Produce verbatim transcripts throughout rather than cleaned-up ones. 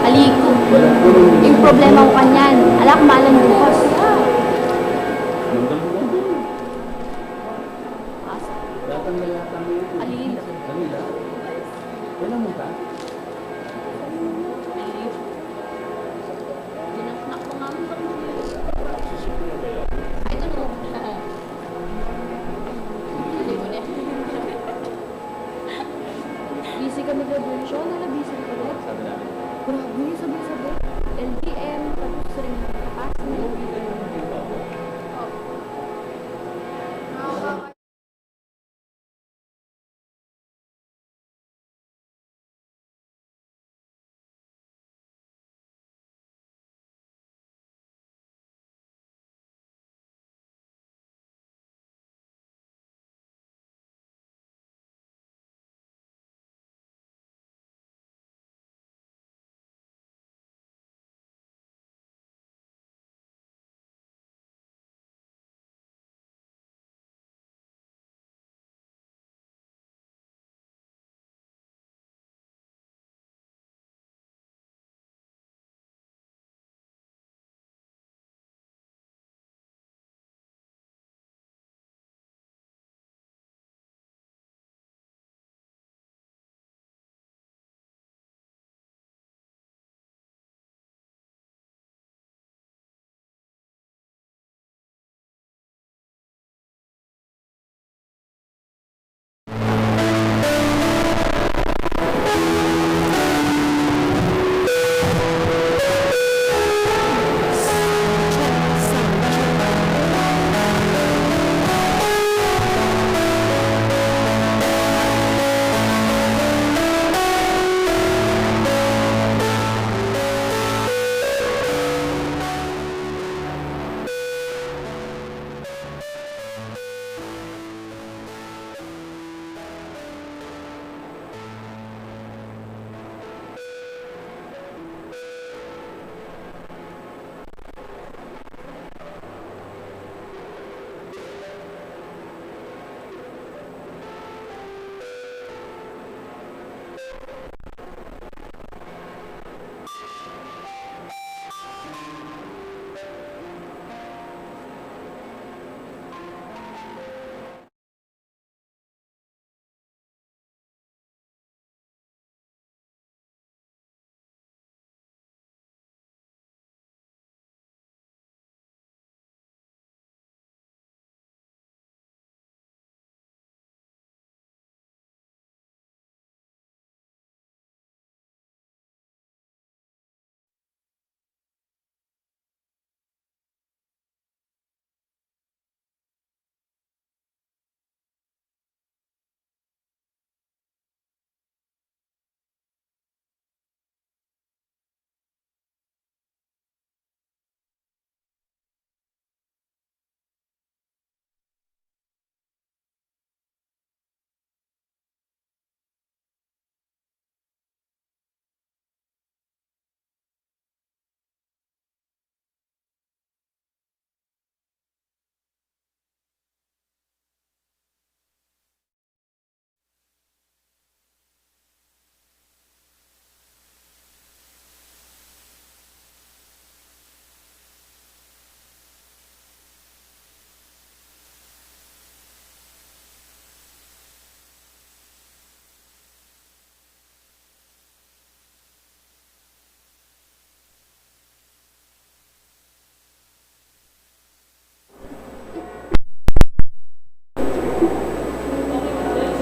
Aliku. Ing problema ku kanyan, ala ku malan bukas. Alila. Ay, ito na. Busy kami graduation, ala, busy kami. Grabe, sabi-sabi. L B M, tapos ring kapas,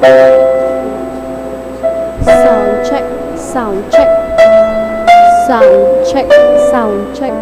Sound check, sound check. Sound check, sound check.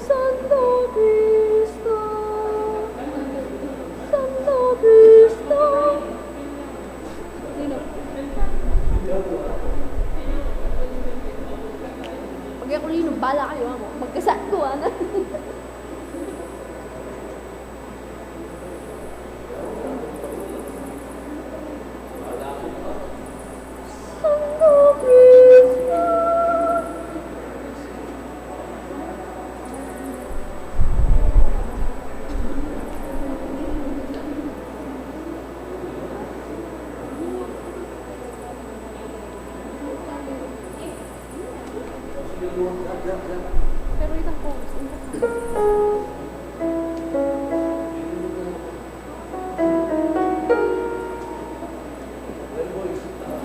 Santo Cristo, Santo Cristo. Lino. Pag aku Lino, bala kayu, amo. Magkasat ko, ana. Pero itang post,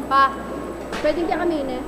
pa, pwedeng kaya kami ini?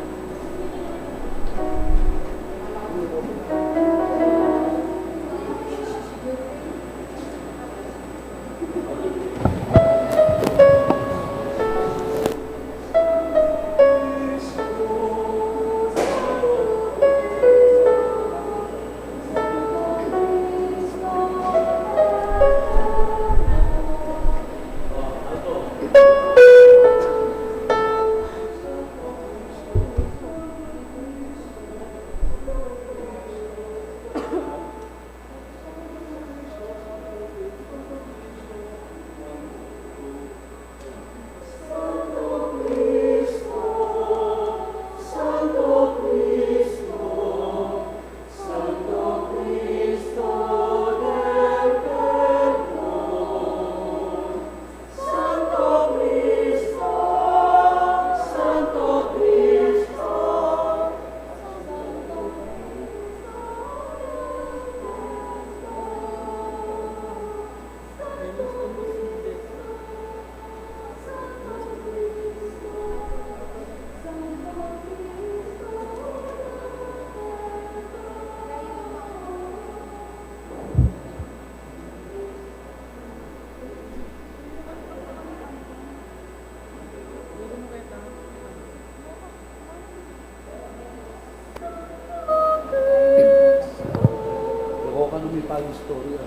Loko ka nung may pag-istorya.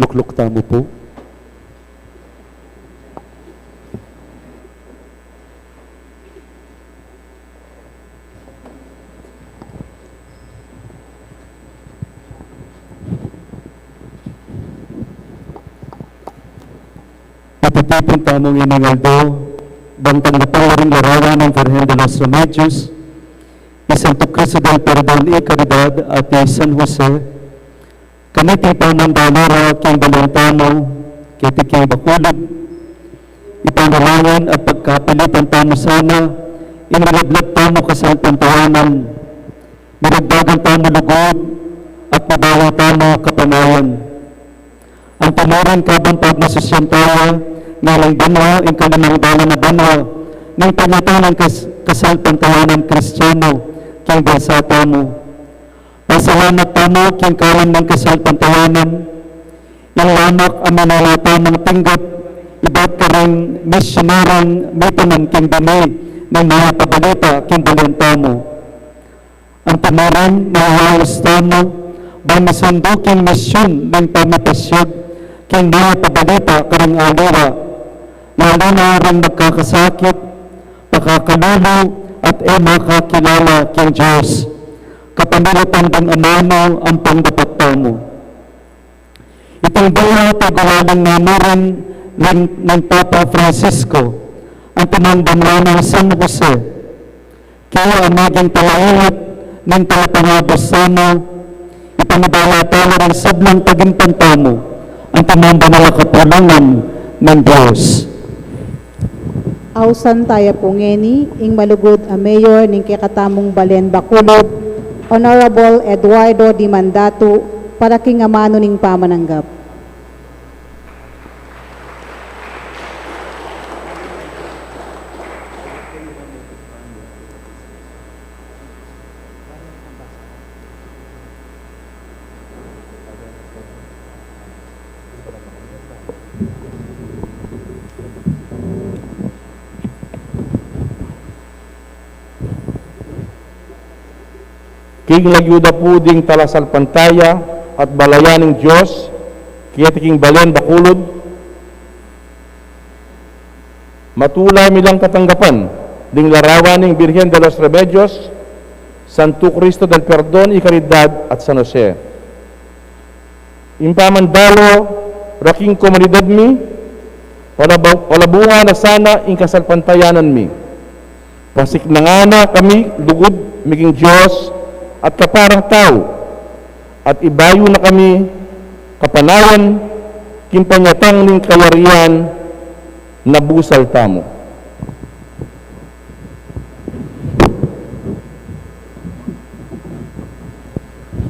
Lukluk tamu pu. Ititipun tamu ngening aldo, bang tanggapan la ring larawan ning Virgen de los Remedios, i Santo Cristo del Perdon y Caridad, at i San Jose, kaniti pamandalo ra king balen tamu, keti king bakulub, ipanalangin at pagkapilitan tamu sana, ing milaglag tamu kasalpantayanan, milaglagan tamu lugud, at mibali tamu kapanayan. Anti mu rin kabang pagmasusyan taya, ngening banua, ing kalimang dalan a banua, ning panyatang ning kas-, kasalpantayanan Kristiyanu, king bansa tamu. Pasalamat tamu king kalam ning kasalpantayanan, ing lamak a minana tamung tinggap, ibat karing misyonarung mitanan king bini ning mayap a balita king balen tamu. Anti mu rin, naiyaus tamu, bang misundu king misyun ning pamipasyag king mayap a balita karing aliwa, lalu na ring magkakasakit, pakakalulu, at e makakilala king Dios. Kapamilatan ding amanu ampong dapat tamu. Iting banua, pagulaling namu rin ning, ning Papa Francisco, anti mung banua nang San Jose, kaya a maging talaingat ning talapangabus tamu, ipanibala tamu ring sablang tagimpang tamu, anti mung banal a kapulungan ning Dios. Ausan taya pu ngeni ing malugud a mayor ning kekatamung balen Bacolod, Honorable Eduardo Dimandatu, para king amanu ning pamananggap. King lagyu da pu ding talasalpantaya at balayan ning Dios, keti king balen Bacolod, matula mi lang tatanggapan ding larawan ning Birhen de los Remedios, Santo Cristo del Perdon y Caridad, at San Jose. Ing pamandalo ra king komunidad mi, palabu-, palabungan na sana ing kasalpantayanan mi. Pasiknangan na kami lugud mi king Dios at kaparang tau, at ibayu na kami kapanayan king panyatang ning kayarian na busal tamu.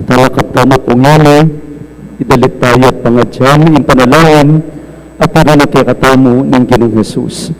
Talakad tamu pu ngeni, idalit taya at pangadyan ing panalangin a pamana kekatamu ning Ginung Jesus.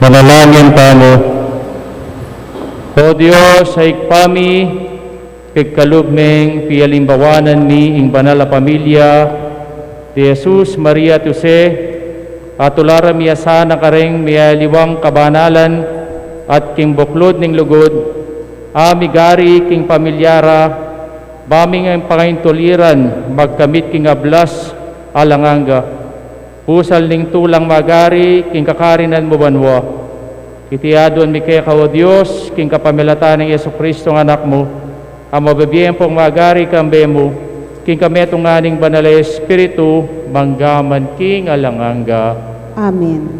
Manalangin tamu. O Dios, a Ibpa mi, pigkalub meng pialimbawanan mi ing banal a pamilya di Jesus, Maria at Jose, at tularan mi ya sana kareng miyaliwang kabanalan at king buklud ning lugud, a migari king pamilya ra, ba ming pangaintuliran magkamit king ablas alang angga. Pusal ning tulang magari king kakarinan mu banua. Iti aduan mi keka, o Dios, king kapamilatan nang Jesucristo a Anak mu, a mabibie ampong magari kambe mu, king kametungan ning Banal a Espiritu, mangga man king alang angga. Amen.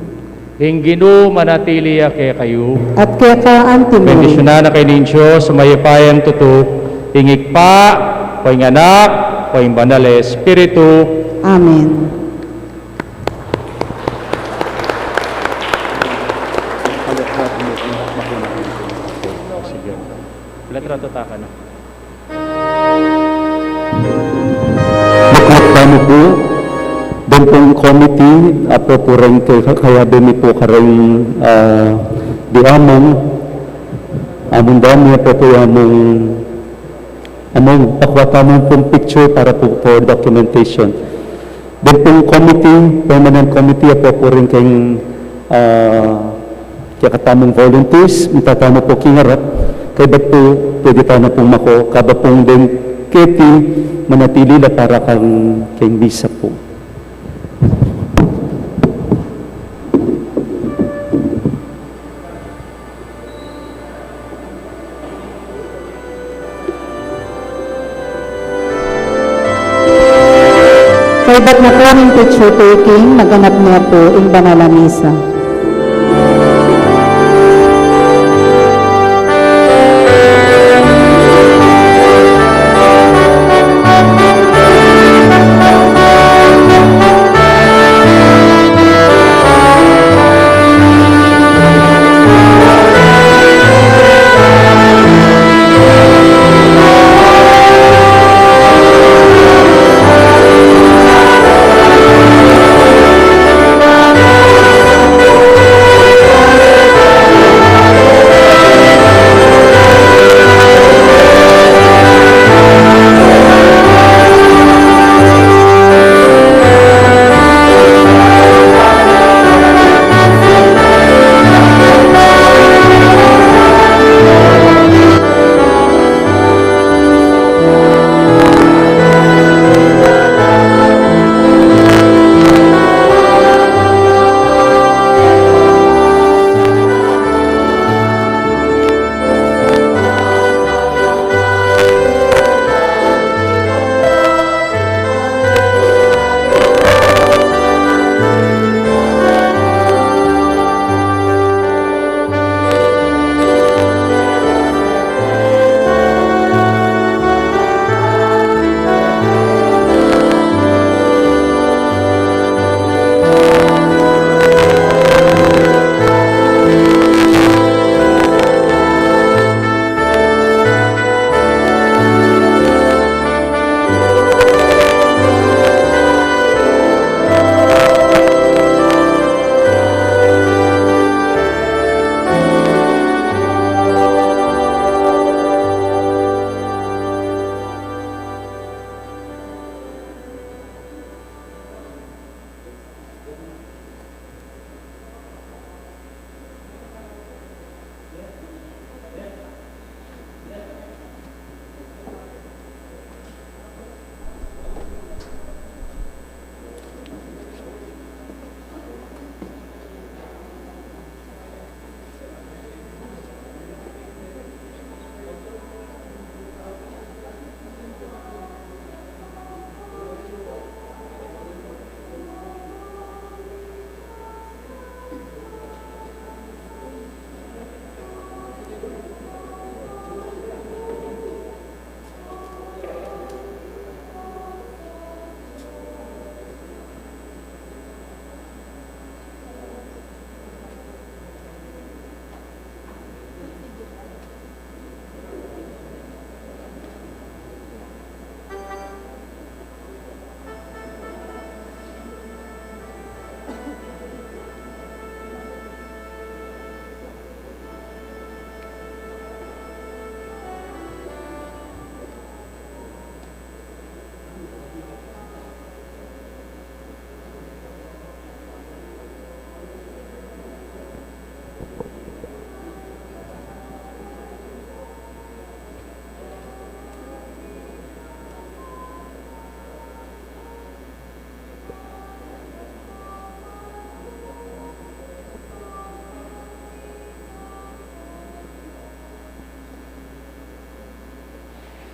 Ing Ginu manatili ya kekayu. At keka antimu rin. Bendisyunan na kayu ning Dios a mayupayang tutu, ing Ibpa, o ing Anak, o ing Banal a Espiritu. Amen. Sige. Letra to taka na. Makuat tamu pu, den pung committee, apo pu reng kay, kayabe mi pu kareng, ah, di among, among dami, apo pu among, among, pakuat tamu pung picture para pu for documentation. Den pung committee, permanent committee, apo pu reng keng, ah, kekatamung volunteers, minta tamu pu king arap, kaybat pu, pwede tana pung mako, kaba pung deng keti, manatili la para kang keng misa pu. Kaybat na pu ning picture taking, maganap na pu ing banal a misa.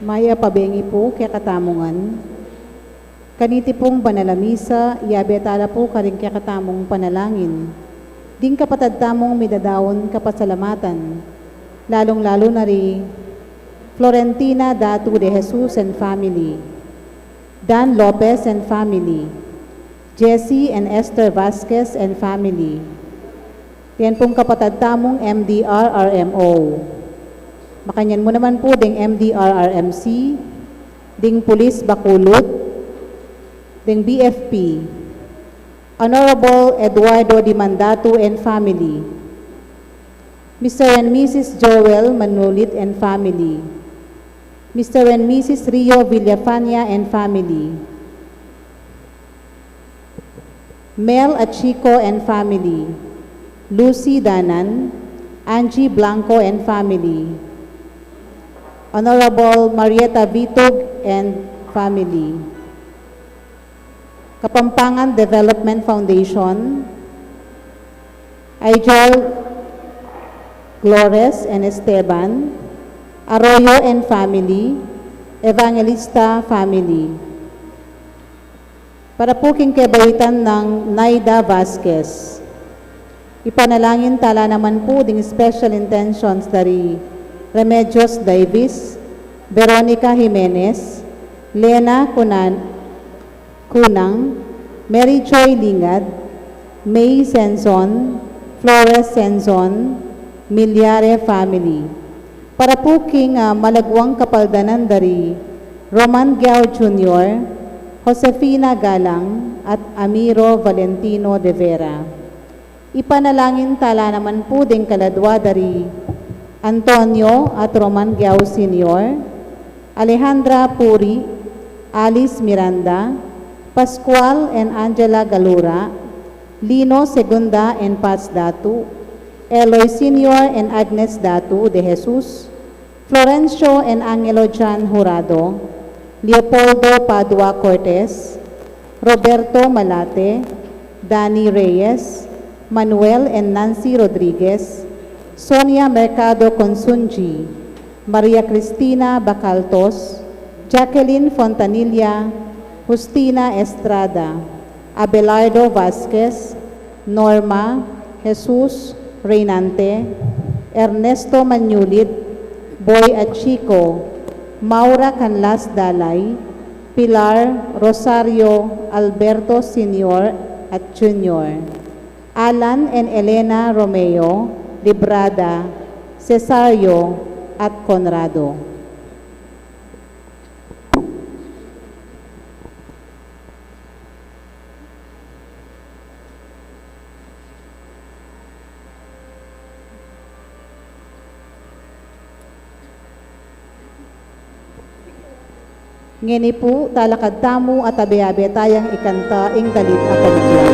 Mayap a bengi pu kekatamu ngan. Kaniti pung banal a misa, yabe tala pu karing kekatamung panalangin ding kapatad tamung midadaun kapasalamatan, lalung-lalu na ri Florentina Datu de Jesus and family, Dan Lopez and family, Jesse and Esther Vasquez and family. Yan pung kapatad tamung M D R R M O. Makanyan mu naman pu ding M D R R M C, ding Pulis Bacolod, ding B F P, Honorable Eduardo Dimandatu and family, Mister and Missus Joel Manulit and family, Mister and Missus Rio Villafania and family, Mel Achico and family, Lucy Danan, Angie Blanco and family, Honorable Marieta Vitug and family, Kapampangan Development Foundation, Igel Glores and Esteban, Arroyo and family, Evangelista family. Para pu king kebaitan nang Naida Vasquez. Ipanalangin tala naman pu ding special intentions dari Remedios Davis, Veronica Jimenez, Lena Cunan-, Cunang, Mary Joy Lingad, May Senzon, Flores Senzon, Milyare family. Para pu king, ah, malagwang kapaldanan dari Roman Giao Junior, Josefina Galang, at Amiro Valentino de Vera. Ipanalangin tala naman pu ding kaladwa dari Antonio at Roman Giao Senior, Alejandra Puri, Alice Miranda, Pascual and Angela Galura, Lino Segunda and Paz Datu, Eloy Senior and Agnes Datu de Jesus, Florencio and Angelo Jan Jurado, Leopoldo Padua Cortez, Roberto Malate, Danny Reyes, Manuel and Nancy Rodriguez, Sonia Mercado Consunji, Maria Cristina Bacaltos, Jacqueline Fontanilla, Justina Estrada, Abelardo Vasquez, Norma, Jesus, Reynante, Ernesto Mañulit, Boy Achico, Maura Canlas Dalay, Pilar, Rosario, Alberto Senior at Junior, Alan and Elena Romeo, Librada, Cesario, at Conrado. Ngeni pu, talakad tamu at abe-abe tayang ikanta ing dalit a pamagyan.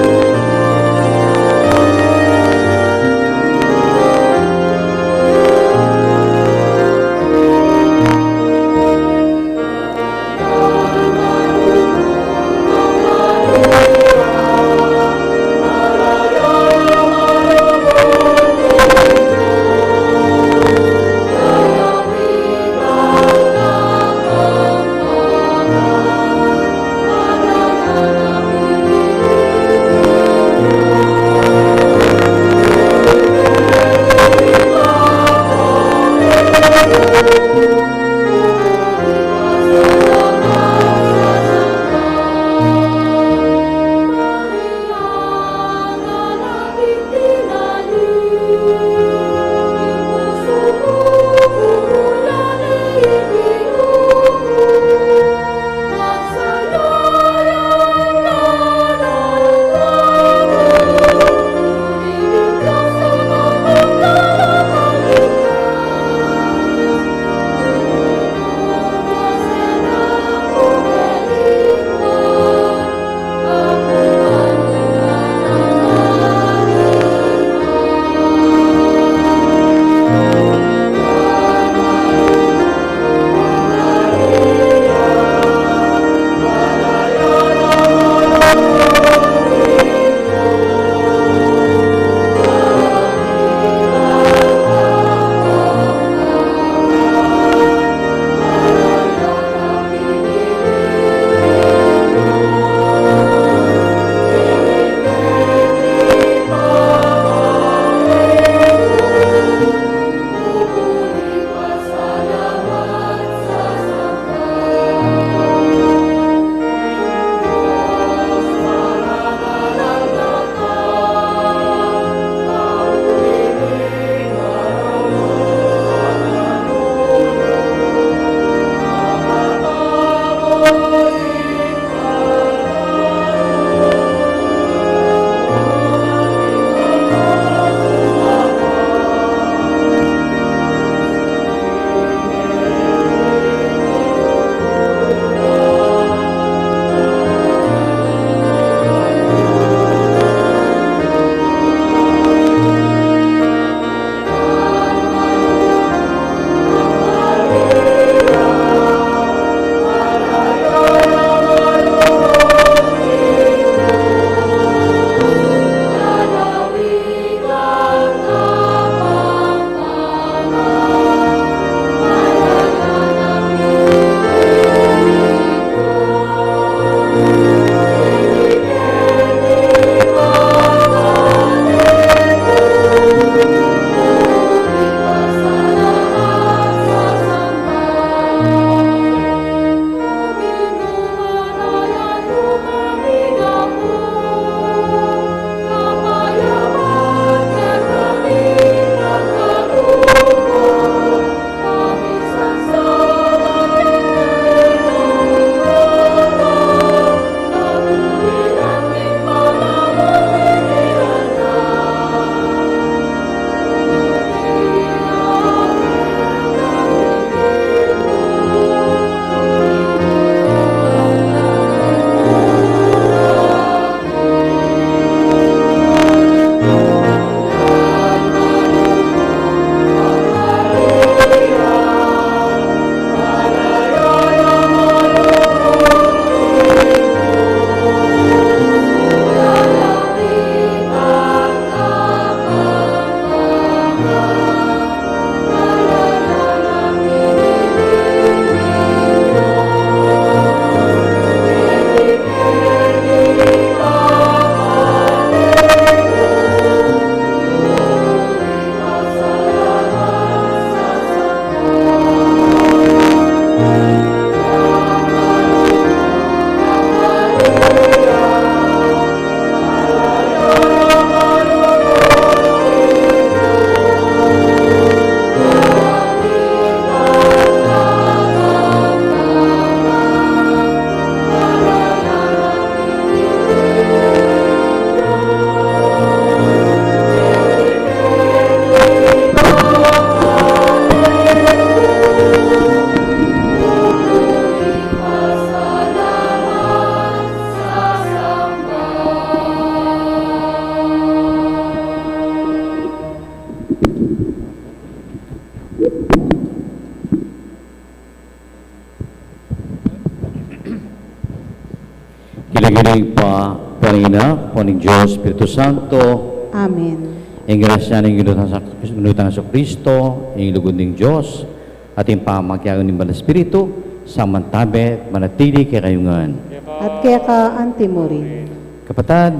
King lagyu ning Ibpa, ampo ning Anak, ampo ning Dios Espiritu Santo. Amen. Ing grasya ning Ginu tang Sak-, Ginu tang Jesucristo, ing lugud ning Dios, at ing pamakiabe ning Banal Espiritu, sa mantabe, manatili kekayu ngan. At keka antimurin. Kapatad,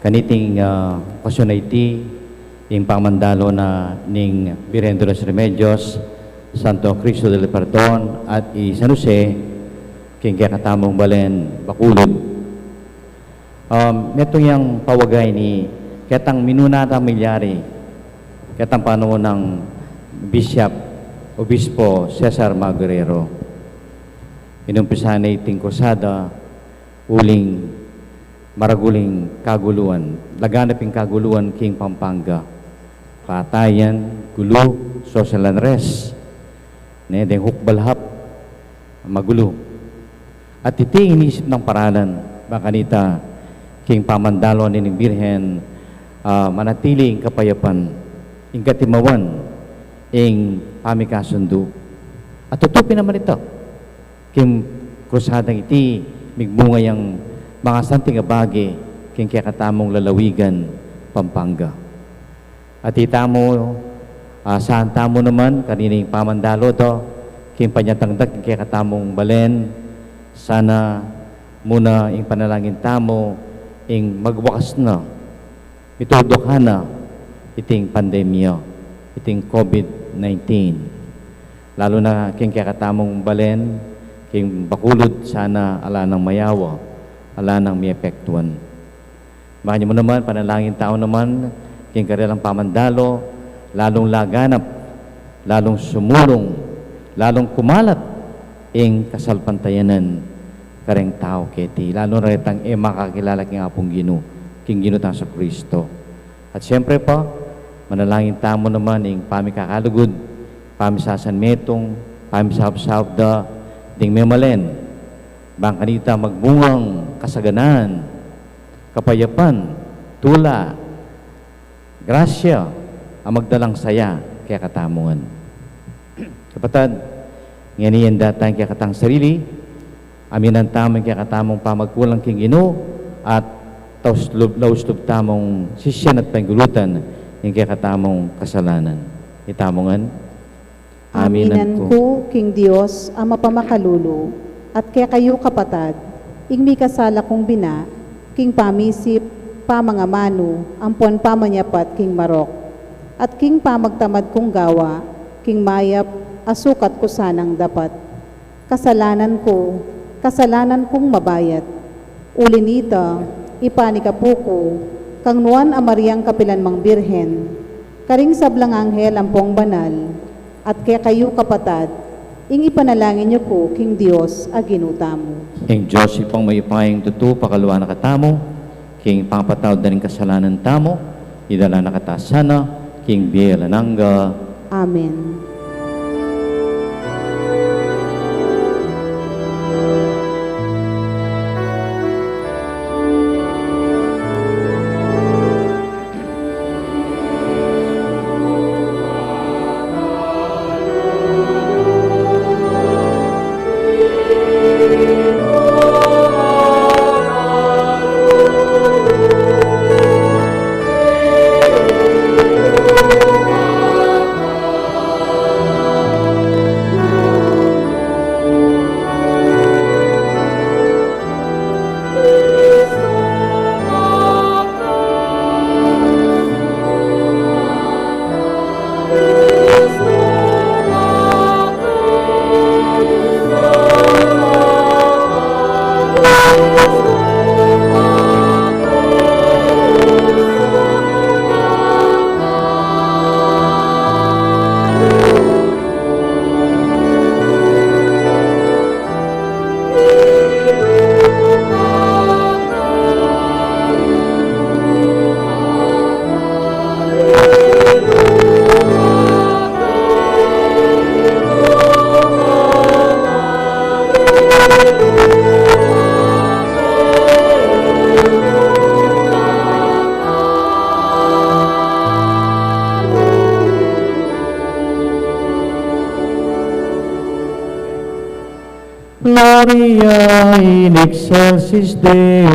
kaniting, ah, okasyon a iti, ing pamandalo na ning Birhen de los Remedios, Santo Cristo del Perdon, at i San Jose, king kekatamung balen Bacolod. Um, metung yang pawaga ini, ketang minuna tang milyari, ketang panaun nang Bishop, Obispo Cesar Maguerrero. Inumpisan na iting krusada, uling maragul ing kaguluan, laganap ing kaguluan king Pampanga. Patayan, gulu, social unrest, ne, deng hukbalhap, magulu. At iti ing inisip nang paralan, bang kanita, king pamandalo ning Birhen, ah, manatili ing kapayapan, ing katimawan, ing pamikasundu. At tutu pin naman ita, king krusadang iti, migmunga yang mangasanting a bage, king kekatamung lalawigan, Pampanga. At itamu, ah, saan tamu naman, kanining pamandalo to, king panyatangdak king kekatamung balen, sana muna ing panalangin tamu, ing magwakas na, mituduk na, iting pandemya, iting COVID nineteen. Lalu na king kekatamung balen, king Bacolod, sana ala nang mayawa, ala nang miepektuan. Makanyan mu naman, panalangin tamu naman, king karelang pamandalo, lalung laganap, lalung sumulung, lalung kumalat, ing kasalpantayanan, kareng tau keti, lalu na retang e makakilala king Apung Ginu, king Ginu tang Jesucristo. At siyempre pa, manalangin tamu naman, ing pamikakalugud, pamisasanmetung, pamisaup-saup da, ding memalen, bang kanita magmungang kasaganaan, kapayapan, tula, grasya, a magdalang saya kekatamu ngan. Kapatad, ngeni ing datang kekatang sarili, aminan tamu ing kekatamung pamagkulang king Ginu, at tauslub, lauslub tamung sisian at panggulutan ing kekatamung kasalanan. Itamu ngan. Aminan ku king Dios a mapamakalulu, at kekayu kapatad, ing mikasala kung bina, king pamisip, pamangamanu, ampon pamanyapat king marok, at king pamagtamad kung gawa, king mayap, a sukat ku sanang dapat. Kasalanan ku, kasalanan kung mabayat. Uli nita, ipanikapu ku kang Nuan a Mariang kapilan mang Birhen, karing sablang anghel ampong banal, at kekayu kapatad, ing ipanalangin yu ku king Dios a Ginu tamu. Ing Dios Ibpang mayupayang tutu, pakalwan na katamu, king pangapatawad da ring kasalanan tamu, idala na kata sana king bie alang angga. Amen. Excelsis Deo.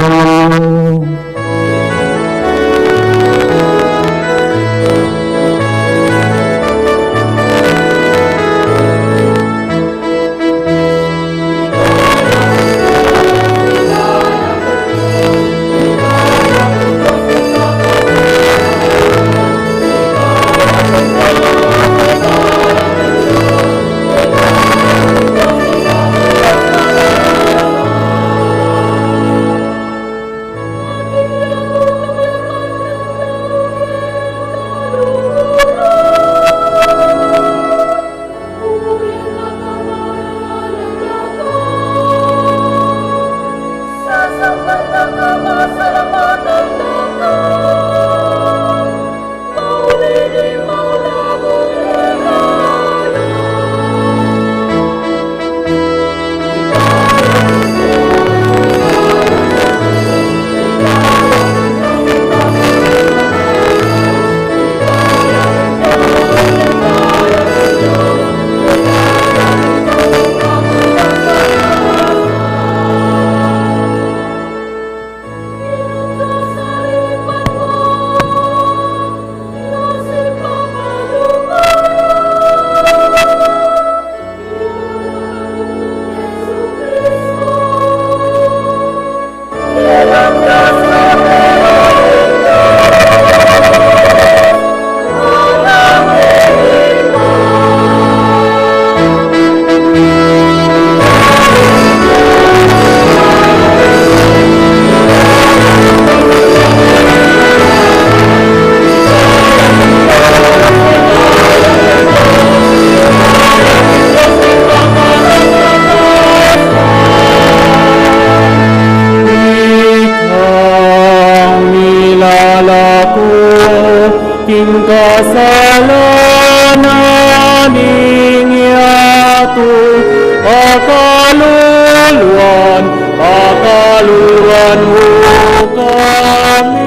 Ikang milalako king kasalanan ning yatu, pakaluluan, pakaluluan mu kami.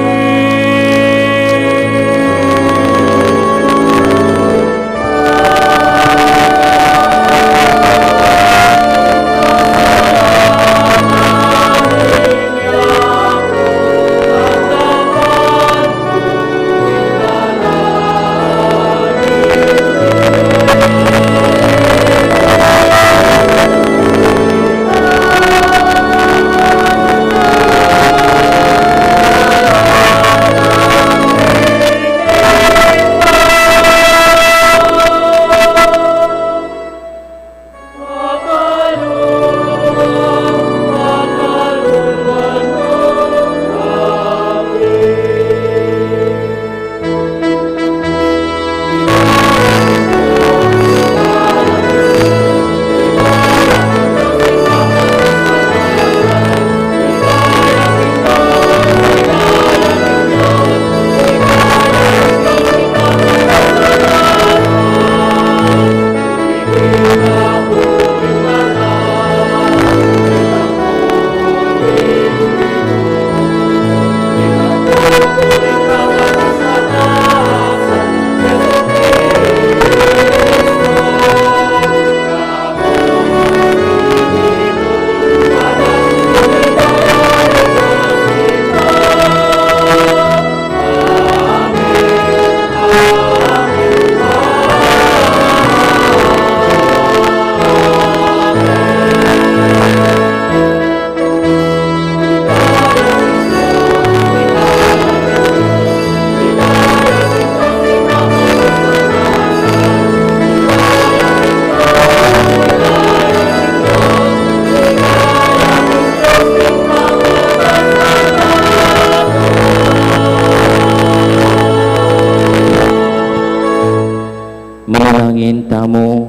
Manalangin tamu.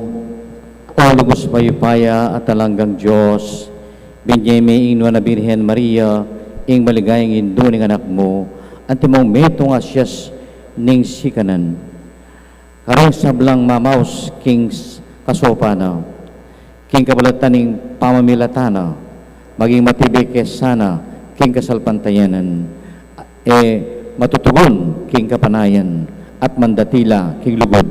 O lubus mayupaya at alang anggang Dios, binye me ing Nuan a Birhen Maria, ing maligayang indu ning Anak mu, antimong metung a siyas ning sikanan. Kareng sablang mamaus king s-, kasaupan na, king kabalatan ning pamamilatan na, maging matibe ke sana king kasalpantayanan, e matutugun king kapanayan, at mandatila king lugud.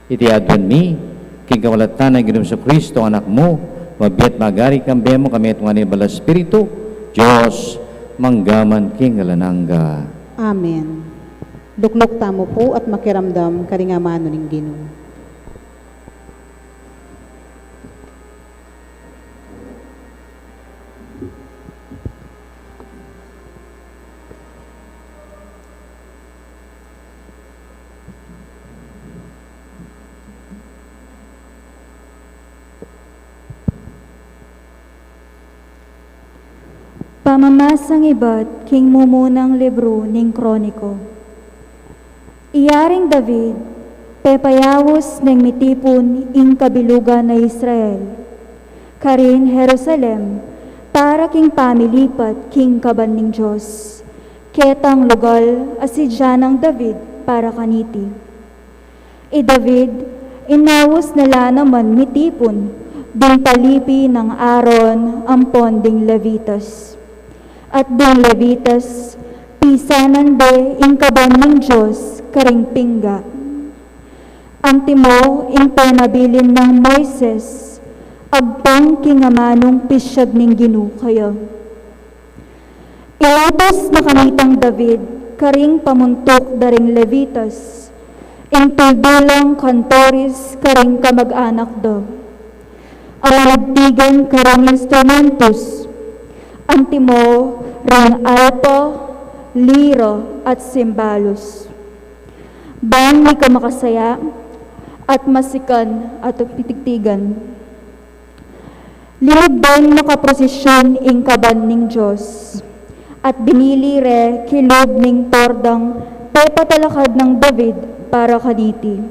Iti aduan mi, king kabalatan nang Ginung Jesucristo, Anak mu, Mabie at magari kambe mu, kami at ngana ning Banal a Espiritu, Dios, mangga man king alang angga. Amen. Lukluk tamu pu at makiramdam karing amanu ning Ginu. Pamamasang ibat king mumunang libru ning Kroniko. Iyaring David, pepayaus neng mitipun ing kabilugan na Israel karin Jerusalem para king pamilipat king kaban ning Dios, ketang lugal a sidya nang David para kaniti. I David, inaus na la naman mitipun ding palipi nang Aaron ampon ding Levitas. At ding Levitas, pisanan de ing kaban ning Dios karing pingga. Antimo ing penabilin nang Moises, agpang king amanung pisyag ning Ginu kaya. Ilutus na kanitang David karing pamuntuk da ring Levitas, ing tuldu lang kantores karing kamag-anak da, a managtigan karing instrumentos, antimo ring arpa, lira, at simbalos. Ban mika makasaya at masikan at pitigtigan. Linub deng makaprosisyon ing kaban ning Dios, at binili re kilub ning tordang pepatalakad nang David para kaniti.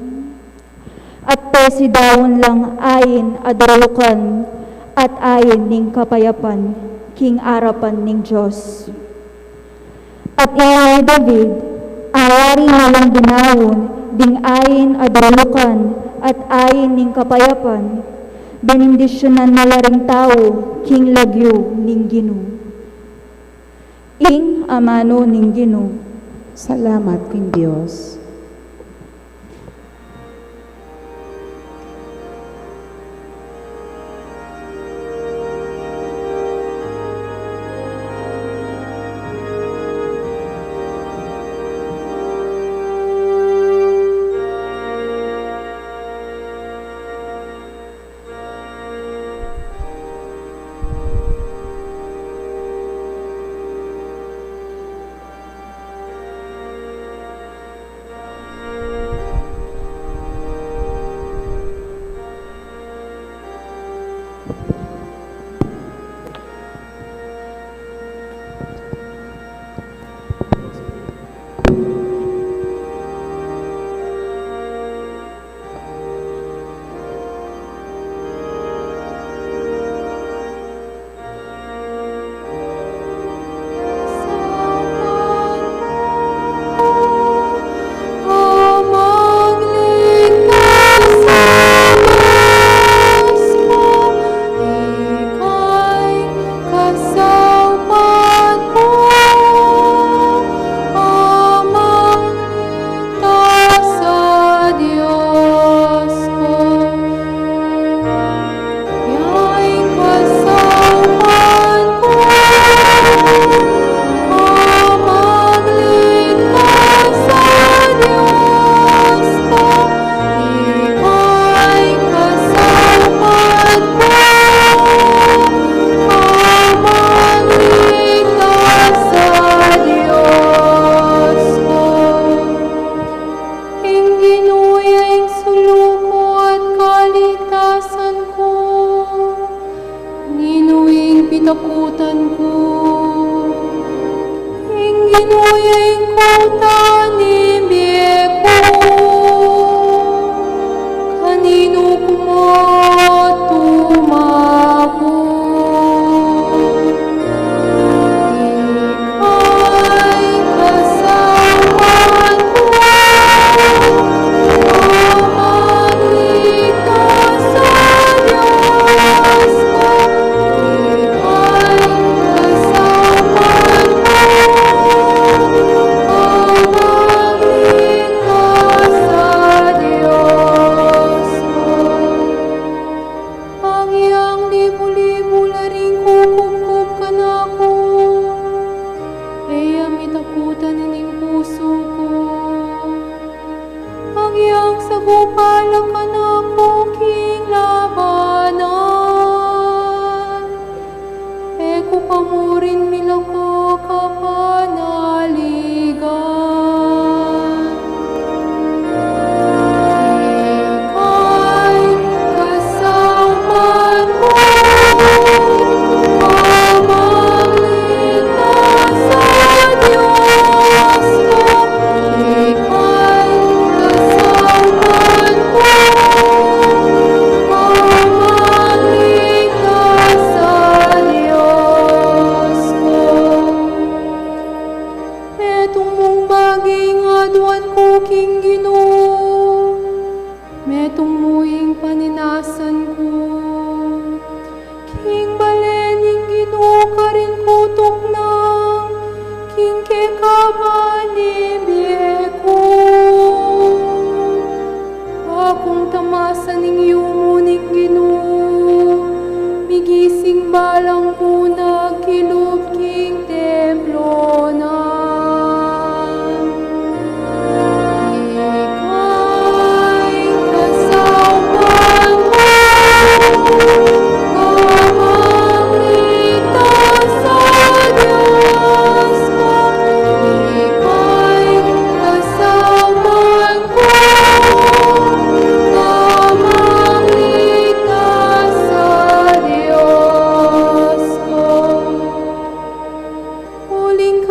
At pesidaun lang ain a darulukan at ain ning kapayapan king arapan ning Dios. At ing ngan i David, ayari na lang dinaun ding ain a darulukan at ain ning kapayapan, benendisyunan na la ring tau king lagyu ning Ginu. Ing amanu ning Ginu. Salamat king Dios. Ing Ginu ya ing sulu ku at kaligtasan ku. Ninu ing pitakutan ku? Ing Ginu ya ing kuta ning bie ku. Kaninu ku mo tumakut? Ika'y kasama ku, o maligtas a Dios ku. Ika'y kasama ku, o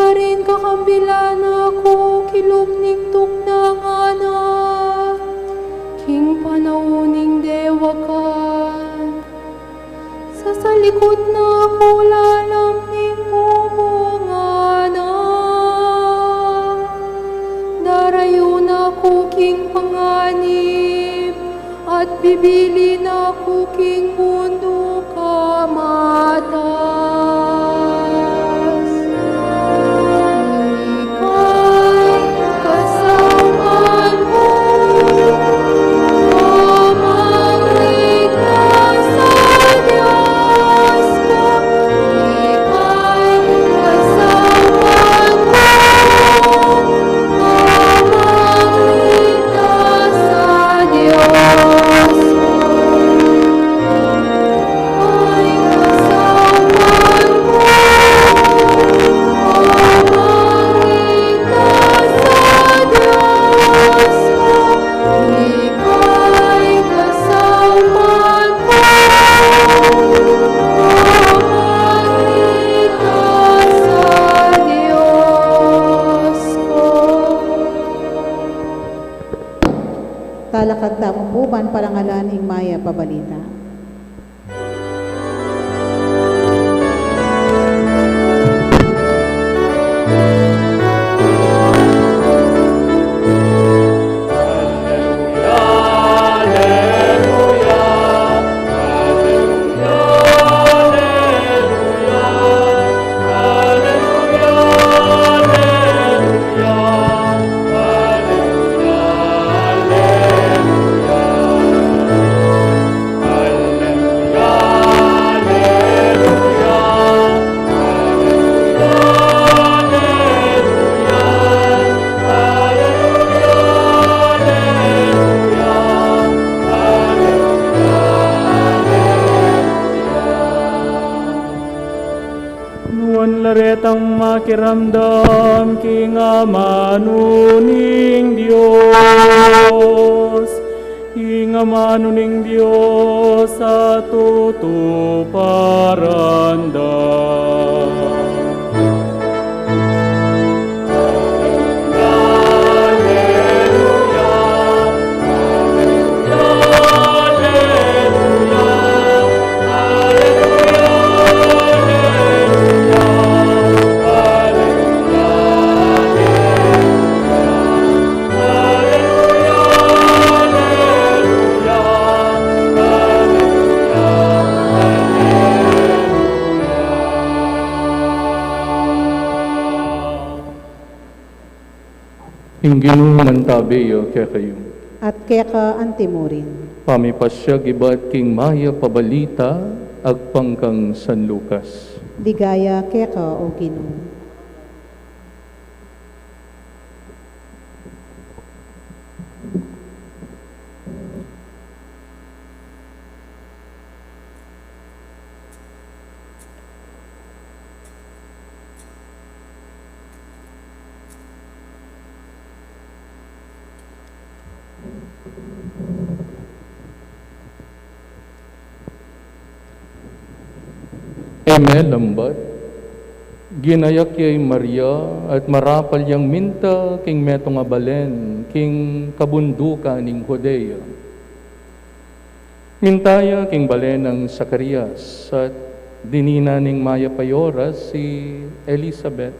Karin kakambilan na ku kilub ning tuknangan na, king panaun ning dewakan. Sasalikut na ku lalam ning bubungan na. Darayu na ku king panganib, at bibili na ku king bunduk a matas. Ika'y kasaupan ku, Amang ligtas a Dios ku, ika'y kasaupan ku, Amang ligtas a Dios ku. Talakad tamu pu ban parangalan ing Mayap a Balita. Nuan la retang makiramdam king amanu ning Dios, ing amanu ning Dios a tutuparan da. Ing Ginu mantabe ya kekayu. At keka antimurin. Pamipasyag ibat king Mayap a Balita agpang kang San Lucas. Ligaya keka, O Ginu. E melambat, ginayak ya i Maria at marapal yang minta king metung a balen king kabundukan ning Judea. Minta ya king balen nang Zacarias, at dinina ning mayap a oras i Elisabet.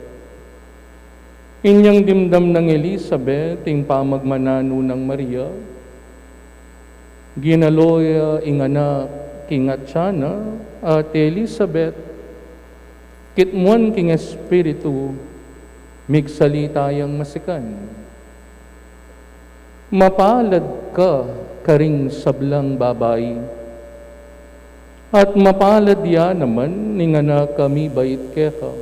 Inyang dimdam nang Elisabet ing pamagmananu nang Maria, ginalo ya ing anak king atian na, at i Elisabet, kitmuan king Espiritu, migsalita yang masikan. Mapalad ka karing sablang babai, at mapalad ya naman ing anak a mibait keka.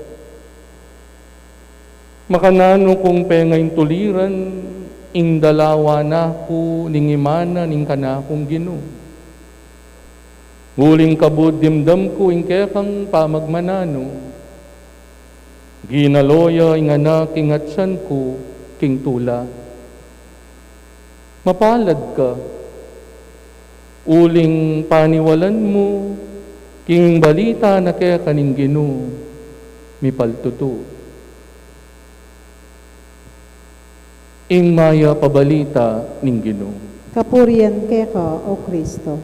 Makananu kung pengaintuliran ing dalawa na ku ning imana ning kanakung Ginu? Uling kabud dimdam ku ing kekang pamagmananu, ginalo ya ing anak king atian ku king tula. Mapalad ka, uling paniwalan mu king balita na keka ning Ginu mipaltutu. Ing mayap a balita ning Ginu. Kapurian keka, O Kristo.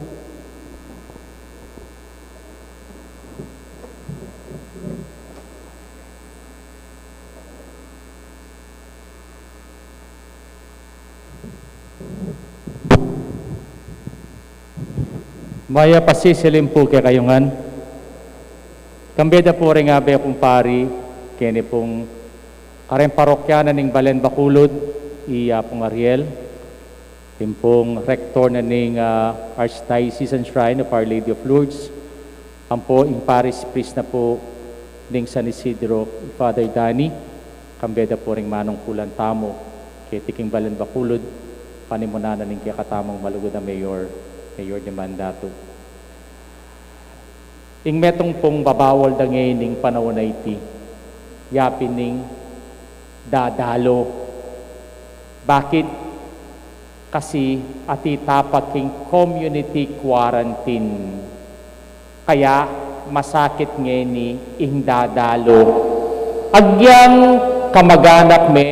Mayap a sisilim pu kekayu ngan. Kambe da pu ring abe kung pari, keni pung kareng parokya na ning Balen Bacolod, i Apung Ariel, ing pung rector na ning, ah, Archdiocesan Shrine of Our Lady of Lourdes, ampo ing parish priest na pu ning San Isidro, Father Danny, kambe da pu ring manungkulan tamu keti king Balen Bacolod, panimunan na ning kekatamung malugud a mayor, Mayor Dimandatu. Ing metung pung babawal da ngening panaun a iti, yapin ing dadalo. Bakit? Kasi atin ta pa king community quarantine. Kaya masakit ngeni ing dadalo. Agyang kamaganak me,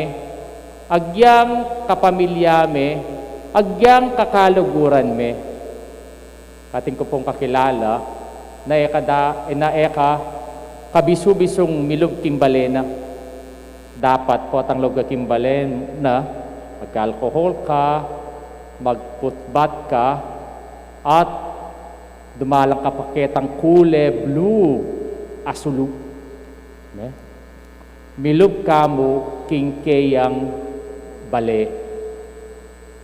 agyang kapamilya me, agyang kakaluguran me. Atin ku pung kakilala na e ka da, na e ka kabisu-bisung milub king bale na. Dapat potang lub ka king bale na, mag-alcohol ka, mag-foot bath ka, at dumalan ka pa ketang kule blue a sulu. Ne? Milub ka mu king keyang bale.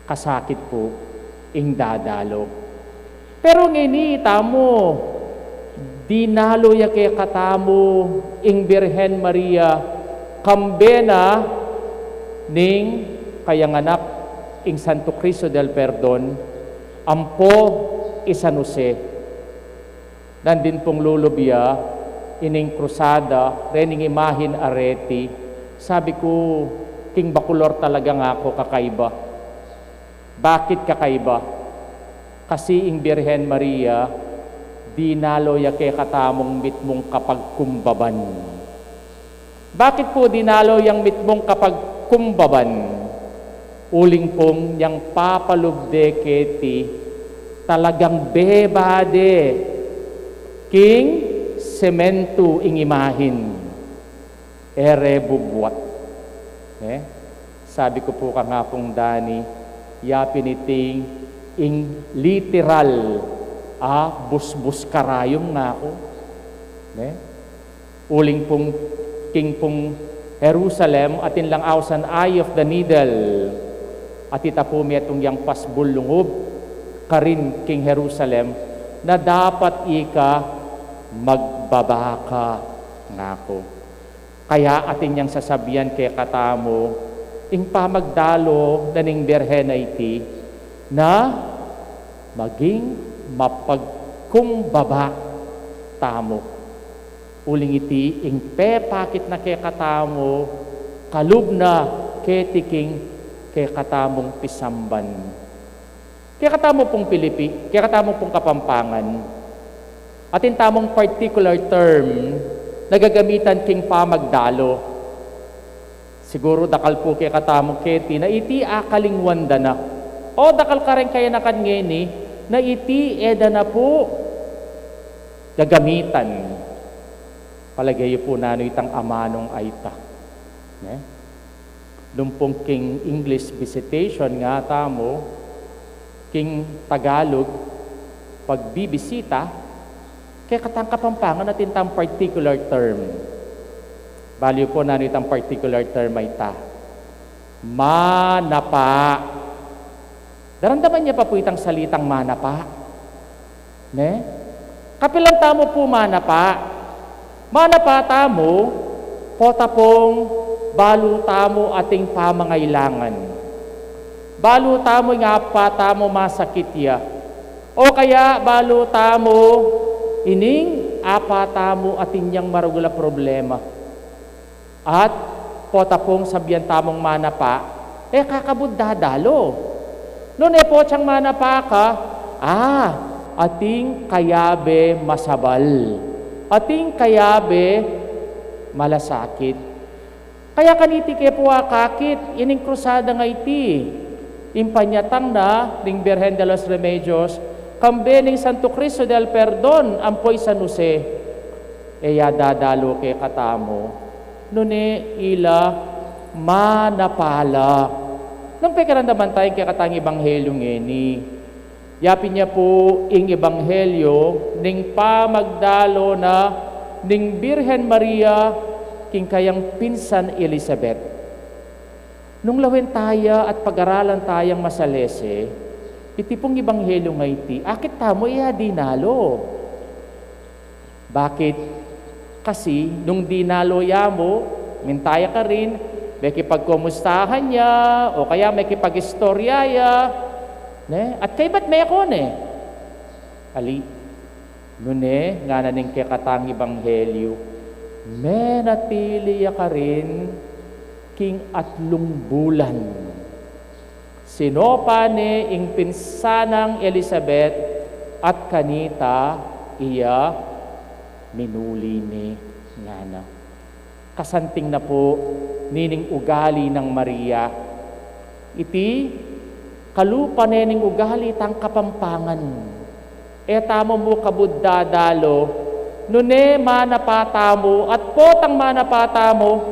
Kasakit pu ing dadalo. Pero ngeni tamu, dinalo ya kekatamu ing Birhen Maria, kambe na ning kayang anak, ing Santo Cristo del Perdon, ampo i San Jose. Nandin pung lulub ya ining krusada, rening imahin a reti, sabi ku, king Bacolor talaga nga ku kakaiba. Bakit kakaiba? Kasi ing Birhen Maria, dinalo ya kekatamung mitmung kapagkumbaban. Bakit pu dinalo yang mitmung kapagkumbaban? Uling pung yang papalub de keti talagang beba de king sementu ing imahin. E re bubuat. Ne? Sabi ku pu kang Apung Dani, yapin iti ing literal a busbus karayum nga ku. Ne? Uling pung king pung Jerusalem, atin lang ausan Eye of the Needle. At ita pu metung yang pasbul lungub karin king Jerusalem, na dapat ika magbaba ka nga ku. Kaya atin yang sasabian kekatamu, ing pamagdalo na ning Birhen a iti, na maging mapagkumbaba tamu. Uling iti ing pepakit na kekatamu, kalub na keti king kekatamung pisamban. Kekatamu pung Pilipi, kekatamu pung Kapampangan, atin tamung particular term na gagamitan king pamagdalo. Siguru dakal pu kekatamu keti na iti akalingwan da na. O dakal kareng kayanakan ngeni na iti e da na pu gagamitan. Palage yu pu nanu itang amanung a ita. Ne? Nung pung king English visitation nga tamu, king Tagalog, pagbibisita, kekatang Kapampangan atin tang particular term. Balu yu pu nanu itang particular term a ita. Manapa. Daramdaman ye pa pu itang salitang manapa? Ne? Kapilan tamu pu manapa? Manapa tamu, pota pung balu tamu ating pamangailangan. Balu tamu ing apa tamu masakit ya. O kaya balu tamu ining apa tamu atin yang maragul a problema. At pota pung sabian tamung manapa, e ka kabud dadalo. Nune potsang manapa ka, a, atin kayabe masabal. Atin kayabe malasakit. Kaya kaniti ke pu akakit ining krusada a iti, ing panyatang na ning Birhen de los Remedios, kambe ning Santo Cristo del Perdon ampo i San Jose, e ya dadalo kekatamu, nune ila manapala. Nung pekiramdaman taya ing kekatang ebanghelyo ngeni, yapin ya pu ing ebanghelyo ning pamagdalo na ning Birhen Maria king kayang pinsan Elizabeth. Nung lawen taya at pagaralan tayang masalese iti pung ebanghelyo a iti, akit tamu e ya dinalo. Bakit? Kasi nung dinalo ya mu, minta ya karin, mekipagkumustahan ya, o kaya mekipag-istorya ya, ne? At kaybat me ko, ne? Ali, nune, ngana ning kekatang ebanghelyo, menatili ya karin king atlung bulan. Sinopa ne ing pinsan nang Elizabeth at kanita iya minuli ne, ngana. Kasanting na pu nining ugali nang Maria. Iti, kalupa ne ning ugali tang Kapampangan. E tamu mu kabud dadalo, nune manapa tamu, at potang manapa tamu,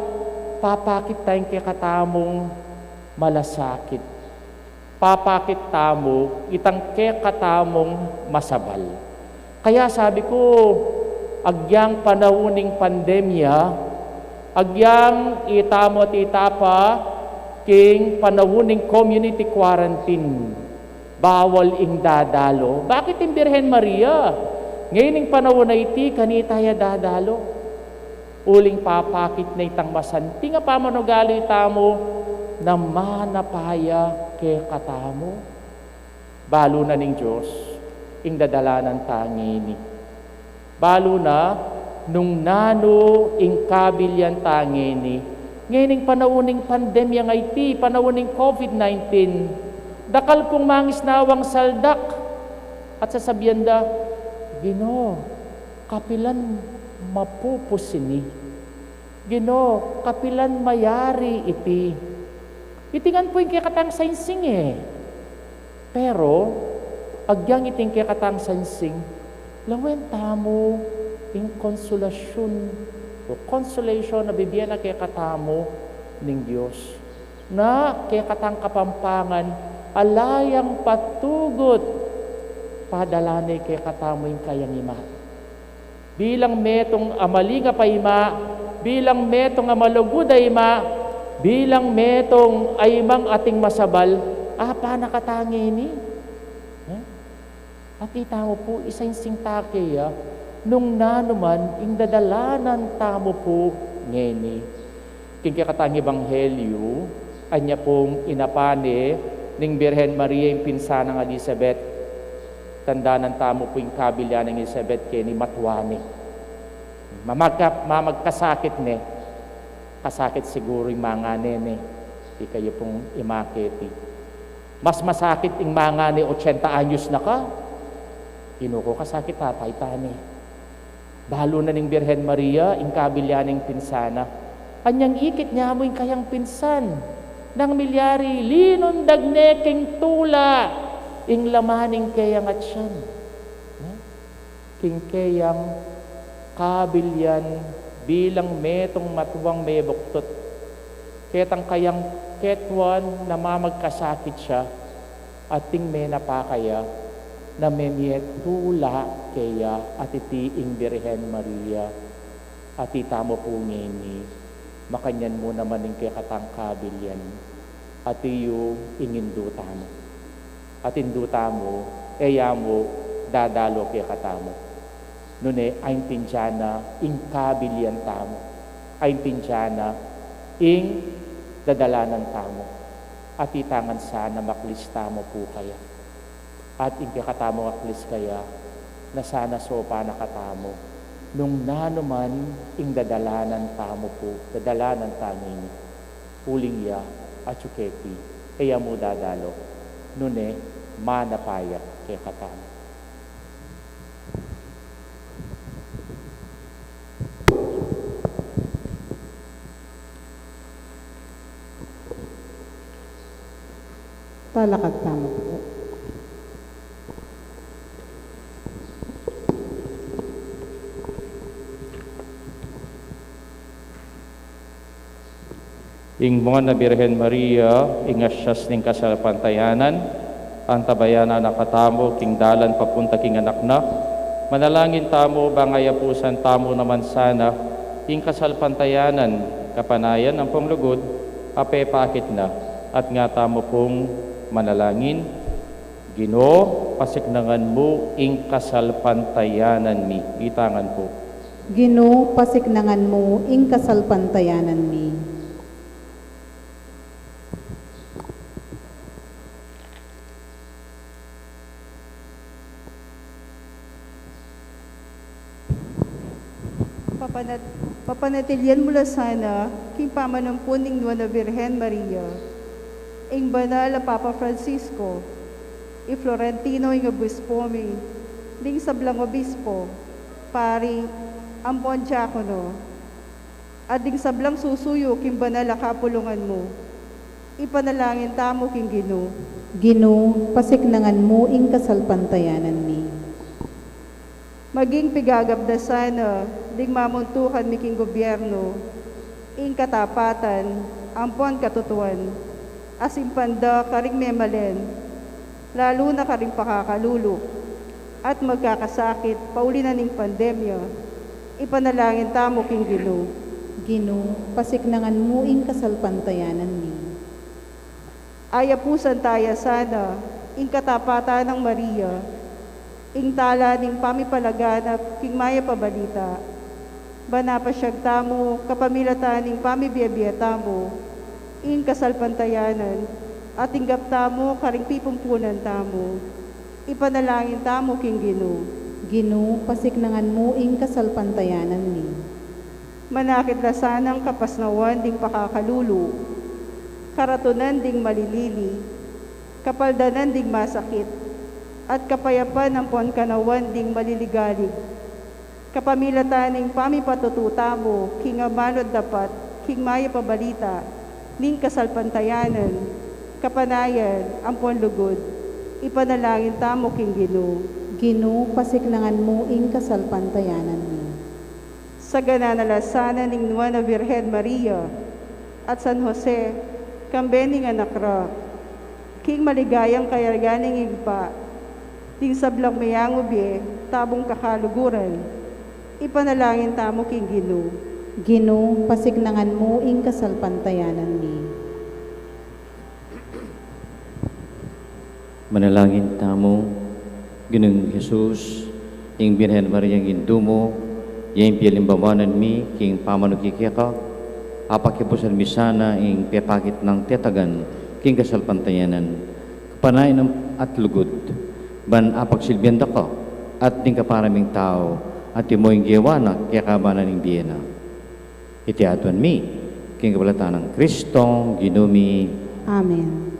papakit taya ing kekatamung malasakit. Papakit tamu itang kekatamung masabal. Kaya sabi ku, agyang panaun ning pandemya, agyang itamu at ita pa king panaun ning community quarantine, bawal ing dadalo. Bakit ing Birhen Maria? Ngeni ing panaun a iti, kanita ya dadalo. Uling papakit na itang masanting a pamanugali tamu na manapa ya kekatamu. Balu na ning Dios ing dadalanan ta ngeni. Balu na nung nanu ing kabilian ta ngeni. Ngening panaun ning pandemya a iti, panaun ning COVID nineteen, dakal pung mangisnawang saldak at sasabian da, "Ginu, kapilan mapupus ini? Ginu, kapilan mayari iti?" Iti ngan pu ing kekatang sainsing e. Pero agyang iti ing kekatang sainsing, lawen tamu ing konsolasyun o consolation a bibie na kekatamu ning Dios. Na kekatang Kapampangan, ala yang patugut, padala ne kekatamu ing kayang ima. Bilang metung a malingap a ima, bilang metung a malugud a ima, bilang metung a imang ating masabal, apa na kata ngeni? Eh? At itamu pu, isainsing ta keya, nung nanu man ing dadalanan tamu pu ngeni. King kekatang ebanghelyo, anya pung inapa ne ning Birhen Maria ing pinsan nang Elizabeth. Tandanan tamu pu ing kabilian nang Elizabeth keni, matua ne. Mamagka-, mamagkasakit ne. Kasakit siguru ing mangane ne. Ikayu pung ima keti. Mas masakit ing mangane, ochenta anyos na ka. Inuku kasakit tatay ta ne. Balu na ning Birhen Maria ing kabilian ning pinsan na. Anyang ikit ne mu ing kayang pinsan, nang milyari linundag ne king tula ing laman ning keyang atian. King keyang kabilian bilang metung matuang mebuktut. Ketang kayang ketuan na mamagkasakit ya, ating menapa kaya, na memie tula keya, at iti ing Birhen Maria. At itamu pu ngeni, makanyan mu naman ing kekatang kabilian, at iyu ing indu tamu. At indu tamu, e ya mu dadalo kekatamu. Nune, aintindian na ing kabilian tamu. Aintindian na ing dadalanan tamu. At ita ngan sana maklis tamu pu kaya. At ing kekatamung aklis kaya, na sana sopan na katamu, nung nanu man ing dadalanan tamu pu, dadalanan ta ngeni. Uling ya, atyu keti, e ya mu dadalo, nune, manapa ya kekatamu. Talakad tamu pu. Ing Nuan a Birhen Maria, ing asias ning kasalpantayanan, antabayanan na katamu king dalan papunta king anak na. Manalangin tamu bang ayapusan tamu naman sana ing kasalpantayanan, kapanayan ampong lugud a pepakit na. At nga tamu pung manalangin. Ginu, pasiknangan mu ing kasalpantayanan mi. Itangan pu. Ginu, pasiknangan mu ing kasalpantayanan mi. Papanat-, papanatilian mu la sana king pamanampun ning Nuan a Birhen Maria, ing banal a Papa Francisco, i Florentino ing obispo mi, ding sablang obispo, pari, ampon diakono, at ding sablang susuyu king banal a kapulungan mu. Ipanalangin tamu king Ginu. Ginu, pasiknangan mu ing kasalpantayanan mi. Maging pigagap da sana ding mamuntukan mi king gobyerno ing katapatan ampon katutuan, a simpan da karing memalen, lalu na karing pakakalulu at magkakasakit pauli na ning pandemya. Ipanalangin tamu king Ginu. Ginu, pasiknangan mu ing kasalpantayanan mi. Ayapusan taya sana ing katapatan nang Maria, ing tala ning pamipalaganap king mayap a balita. Ban apasyag tamu kapamilatan ning pamibie-bie tamu ing kasalpantayanan, at tinggap tamu karing pipumpunan tamu. Ipanalangin tamu king Ginu. Ginu, pasiknangan mu ing kasalpantayanan mi. Manakit la sanang kapasnawan ding pakakalulu, karatunan ding malilili, kapaldanan ding masakit, at kapayapan ampon kanawan ding maliligalig, kapamilatan ning pamipatutu tamu king amanung dapat king mayap a balita ning kasalpantayanan, kapanayan ampon lugud. Ipanalangin tamu king Ginu. Ginu, pasiknangan mu ing kasalpantayanan mi. Sagana na la sana ning Nuan a Birhen Maria at San Jose, kambe ning anak ra, king maligayang kayarian ning Ibpa, ding sablang meangu bie tabung kakaluguran. Ipanalangin tamu king Ginu. Ginu, pasiknangan mu ing kasalpantayanan mi. Manalangin tamu. Ginung Jesus, ing Birhen Mariang indu mu, ya ing pialimbawanan mi king pamanuki keka, apakipusan mi sana ing pepakit nang tetagan king kasalpantayanan, kapanayan at lugud, ban apagsilbian da ka at ding kapara ming tau, at imo ing gewa na kekaban ning bie na. Iti aduan mi king kapaldanan nang Kristong Ginu mi. Amen.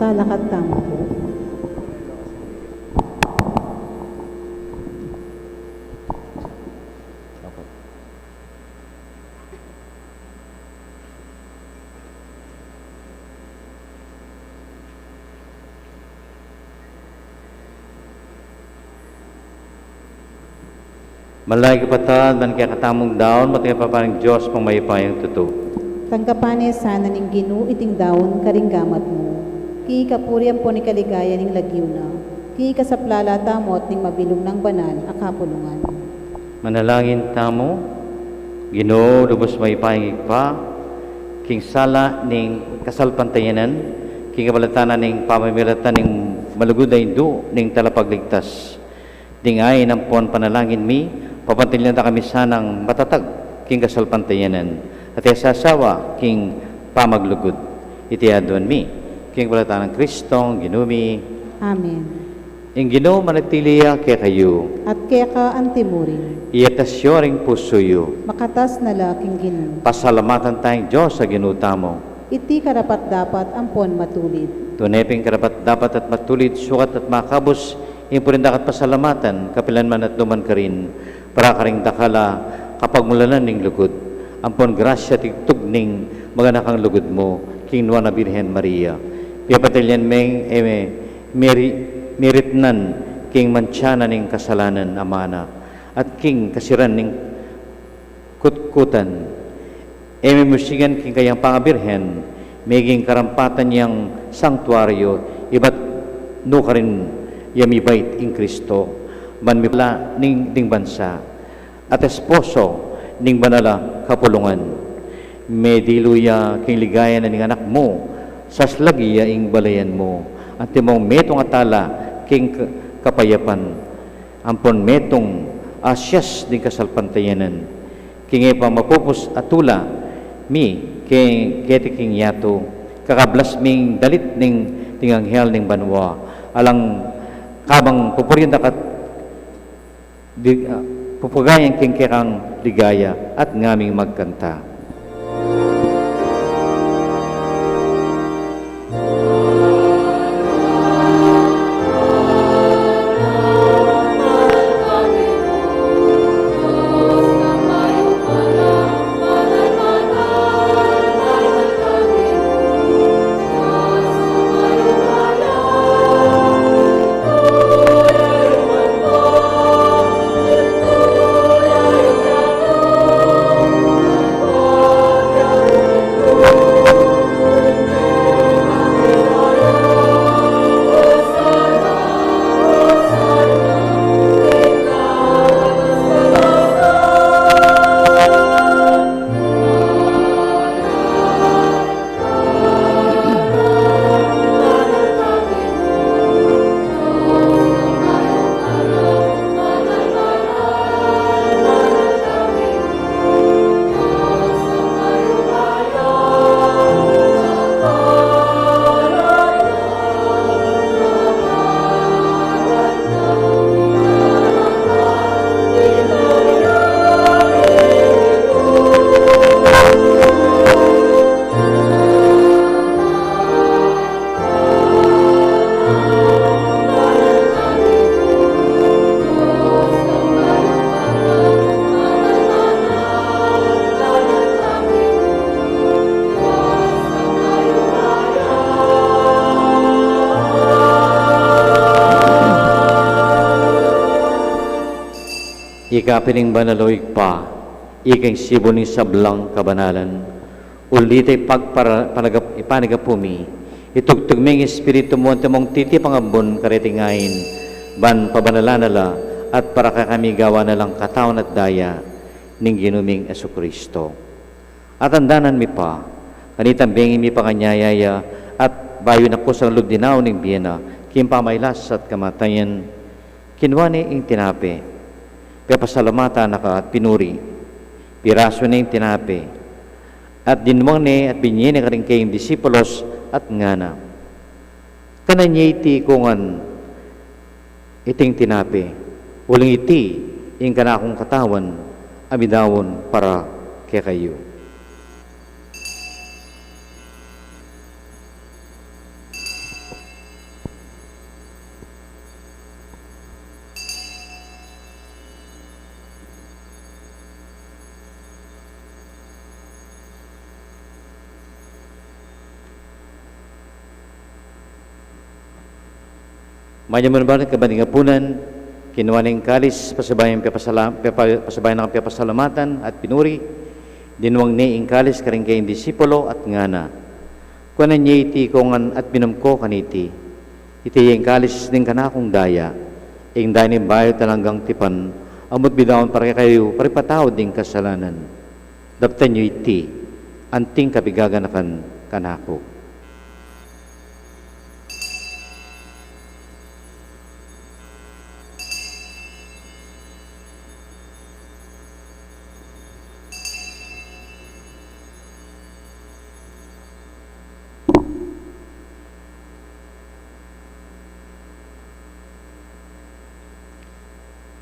Talakad tamu pu. Malaing kapatad, ban kekatamung daun, matang ya pa ning Dios pang mayupayang tutu. Tanggapan na sana ning Ginu iting daun karing gamat mu. King kapurian ampon king kaligayan ning lagyu na. King kasaplalan tamu at ning mabilug nang banal a kapulungan. Manalangin tamu. Ginu, lubus mayupayang Ibpa, king sala ning kasalpantayanan, king kapaldanan ning pamamilatan ning malugud a Indu ning Talapagligtas. Ding ain ampon panalangin mi, papanatilian da kami sanang matatag king kasalpantayanan, at e sasawa king pamaglugud. Iti aduan mi king kapaldanan nang Kristong Ginu mi. Amen. Ing Ginu manatili ya kekayu. At keka antimurin. Iatas yu ring pusu yu. Makatas na la king Ginu. Pasalamatan taya ing Dios a Ginu tamu. Iti karapat-dapat ampon matulid. Tune pin karapat-dapat at matulid, sukat at makabus, ing purian da ka at pasalamatan, kapilan man at nu man karin, para karing dakal a kapagmulalan ning lugud, ampon grasya tigtug ning maganakang lugud mu, king Nuan a Birhen Maria. Piapatilyan meng e me-, meri-, meritnan king mancha na ning kasalanan a mana, at king kasiran ning kutkutan. E me musigan king kayang pangabirhen, meging karampatan yang sangtuaryo, ibat nu karin ya mibait ing Kristo, ban mipala ning ding bansa, at esposo ning banal a kapulungan. Medilu ya king ligaya na ning Anak mu, saslagi ya ing balayan mu, antimong metung a tala king ka-, kapayapan, ampon metung a sias ding kasalpantayanan. King e pa mapupus a tula mi ke-, keti king yatu, kakablas ming dalit ning ding anghel ning banua, alang kabang pupurian da ka at di-, ah, pupagayan king kekang ligaya at ngaming magkanta. Ika pin ing banal, o Ibpa, ika ing sibul ning sablang kabanalan. Uli na ita ipagpara-, panagap-, ipanagapu mi, itugtug me ing Espiritu mu antimong titipang ambun kareting ain, ban pabanalan na la, at para kekami gawan na lang katawan at daya ning Ginu ming Jesucristo. At andanan mi pa, kanitang bengi mipanganyaya ya, at bayu na kusang lub dinaun ing bie na, king pamailas at kamatayan, kinua ne ing tinape, pepasalamatan na ka at pinuri, pirasu ne ing tinape, at dinwang ne at binie ne karing kayang disipulos at ngana: Kanan ye iti kungan iting tinape, uling iti ing kanakung katawan a midaun para kekayu. Mayap naman kabang ding apunan, kinua ne ing kalis, pasabayan, pepasala-, pepa-, pasabayan na piyapasalamatan at pinuri, dinuang ne ing kalis karing kayang disipulo at ngana: Kuanan ye iti ikongan at minum ko kaniti. Iti ing kalis ning kanakung daya, ing daya ning bayu at alang anggang tipan, a mibibie para kekayu para ipatawad ning kasalanan. Daptan yu iti anting kapaganakan kanaku.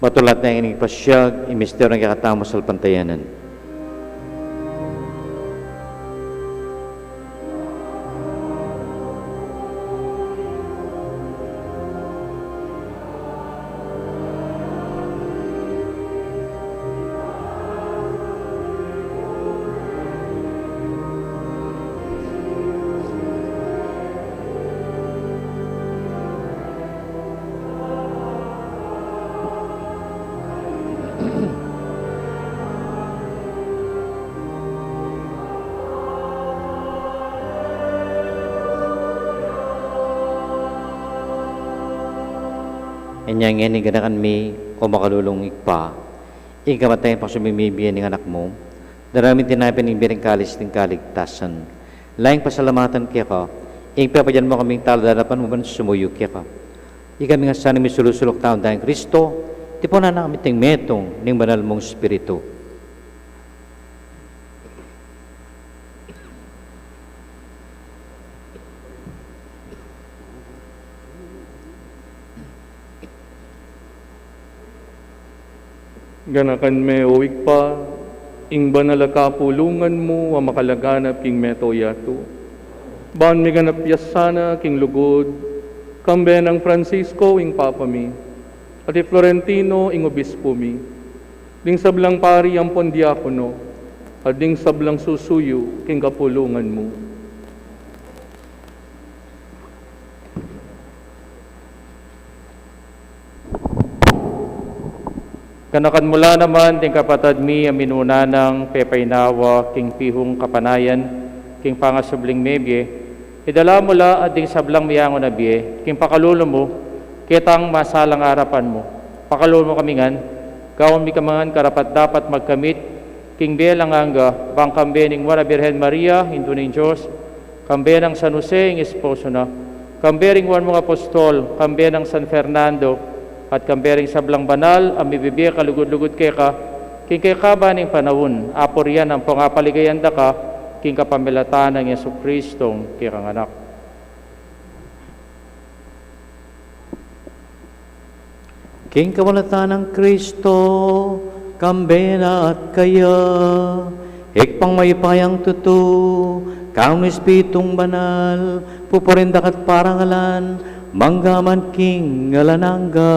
Matula taya ngan ing pasiag ing misteryu ning kekatamung kasalpantayanan. Inya ngeni, ganakan mi, o makalulung Ibpa, ing kamatayan at pangusubling mebie ning Anak mu, darame mi ing tinape ning bie at ing kalis ning kaligtasan. Lalu ming pasalamatan keka, ing pepayan mu kaming tau a darapan mu ban sumuyu keka. Ikami ngan sana misulu-suluk tau dang Kristo, tipunan na kami king metung ning Banal mung Espiritu. Ganakan me, o Ibpa, ing banal a kapulungan mu a makalaganap king mabilug a yatu, ban miganap ya sana king lugud, kambe nang Francisco ing Papa mi, at i Florentino ing Obispo mi, ding sablang pari ampon diakono, at ding sablang susuyu king kapulungan mu. Ganakan mu la naman ding kapatad mi a minuna nang pepainawa king pihung kapanayan king pangasubling mebie, idala mu la at ding sablang meangu na bie king pakalulu mu, ketang masalang arapan mu. Pakalulu mu kami ngan, gawan mu kami ngan karapat-dapat magkamit king bie alang angga, bang kambe ning Nuan a Birhen Maria, Indu ning Dios, kambe nang San Jose ing esposo na, kambe ring Nuan mung Apostol, kambe nang San Fernando, at kambe ring sablang banal a mibibie kalugud-lugud keka, king kekaban ning panaun, apurian ampong apaligayan da ka, king kapamilatan nang Jesucristong kekang Anak. King kapamilatan nang Kristo, kambe na at kaya, Ibpang mayupayang tutu, kayabe ning Espiritung Banal, pupurian da ka at parangalan, mangga man king alang angga.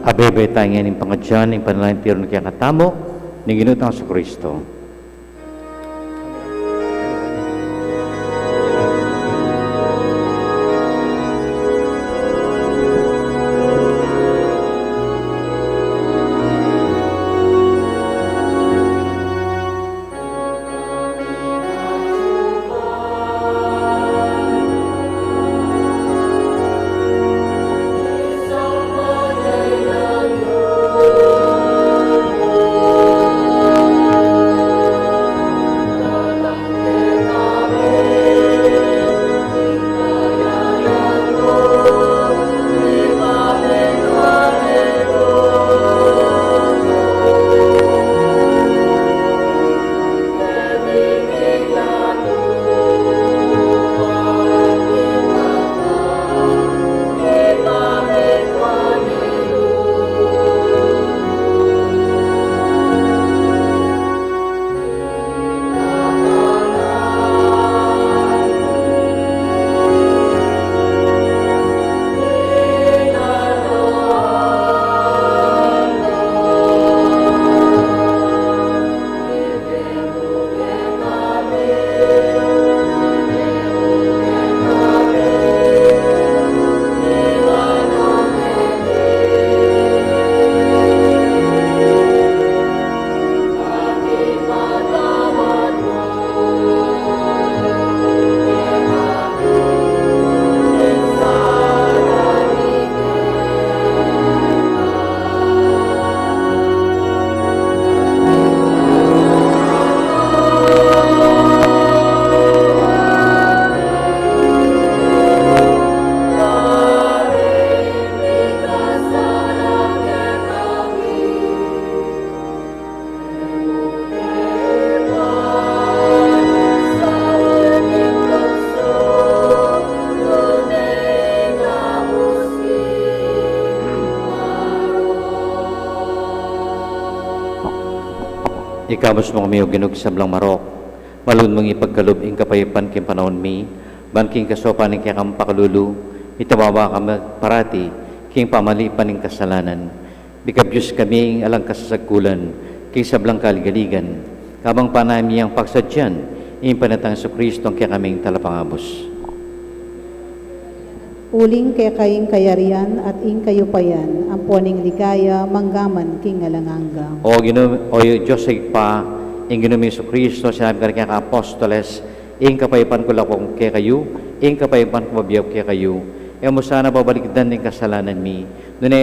Abebe taya ngeni ing pangadyan ning panalangin tiru na kekatamu ning Ginu tang Jesucristo. Ikabus mu kami, O Ginu, king sablang marok, malugud mung ipagkalub ing kapayapan king panaun mi, ban king kasaupan ning kekang pakalulu, mitababa kami parati king pamalipan ning kasalanan. Mikabyus kami king alang kasasagkulan, king sablang kaligaligan, kabang panayan mi yang pagsadyan ning Panginoong Jesucristo, a kekaming Talapangabus. Uling keka ing kayarian at ing kayupayan, ampo ning ligaya, manggaman king alang angga. O Ginu, o Dios Ibpa, ing Ginu ming Jesucristo, sinabi na karing kekang apostoles, ing kapayapan ku lakwan ku kekayu, ing kapayapan ku bibie ku kekayu. E mu sana babalikdan ing kasalanan mi, nune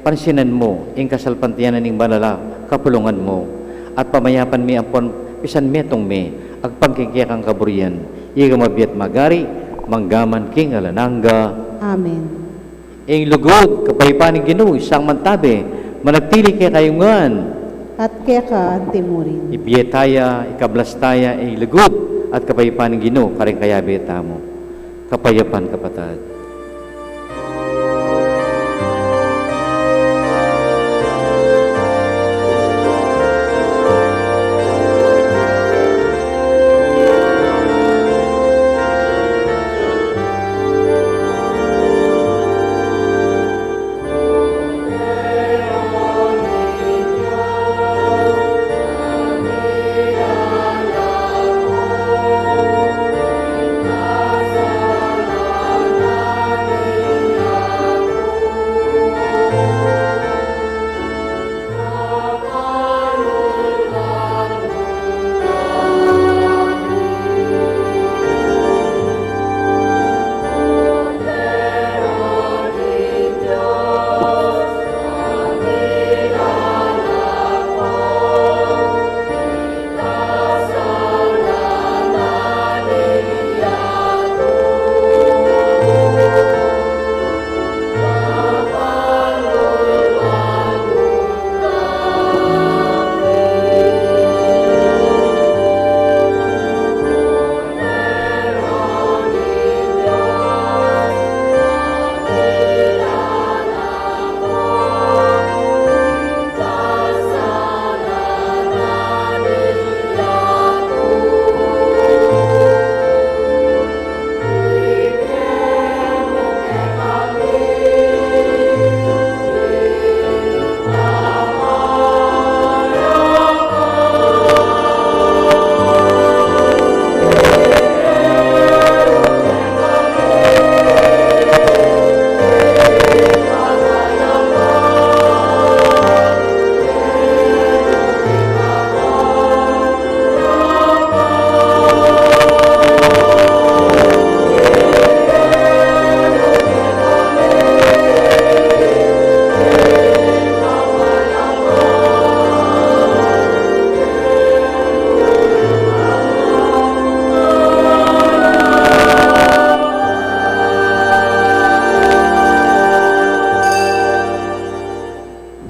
pansinan mu ing kasalpantayanan ning banal a kapulungan mu, at pamayapan mi ampon pisanmetung me agpang king kekang kaburian, ika a mabie at magari, manggaman king alang angga. Amen. Ing lugud, kapayapan ning Ginu, ibpa ming mantabe, manatili kekayu ngan. At keka anti murin. Ibie taya, ikablas taya ing lugud at kapayapan ning Ginu karing kayabe tamu. Kapayapan, kapatad.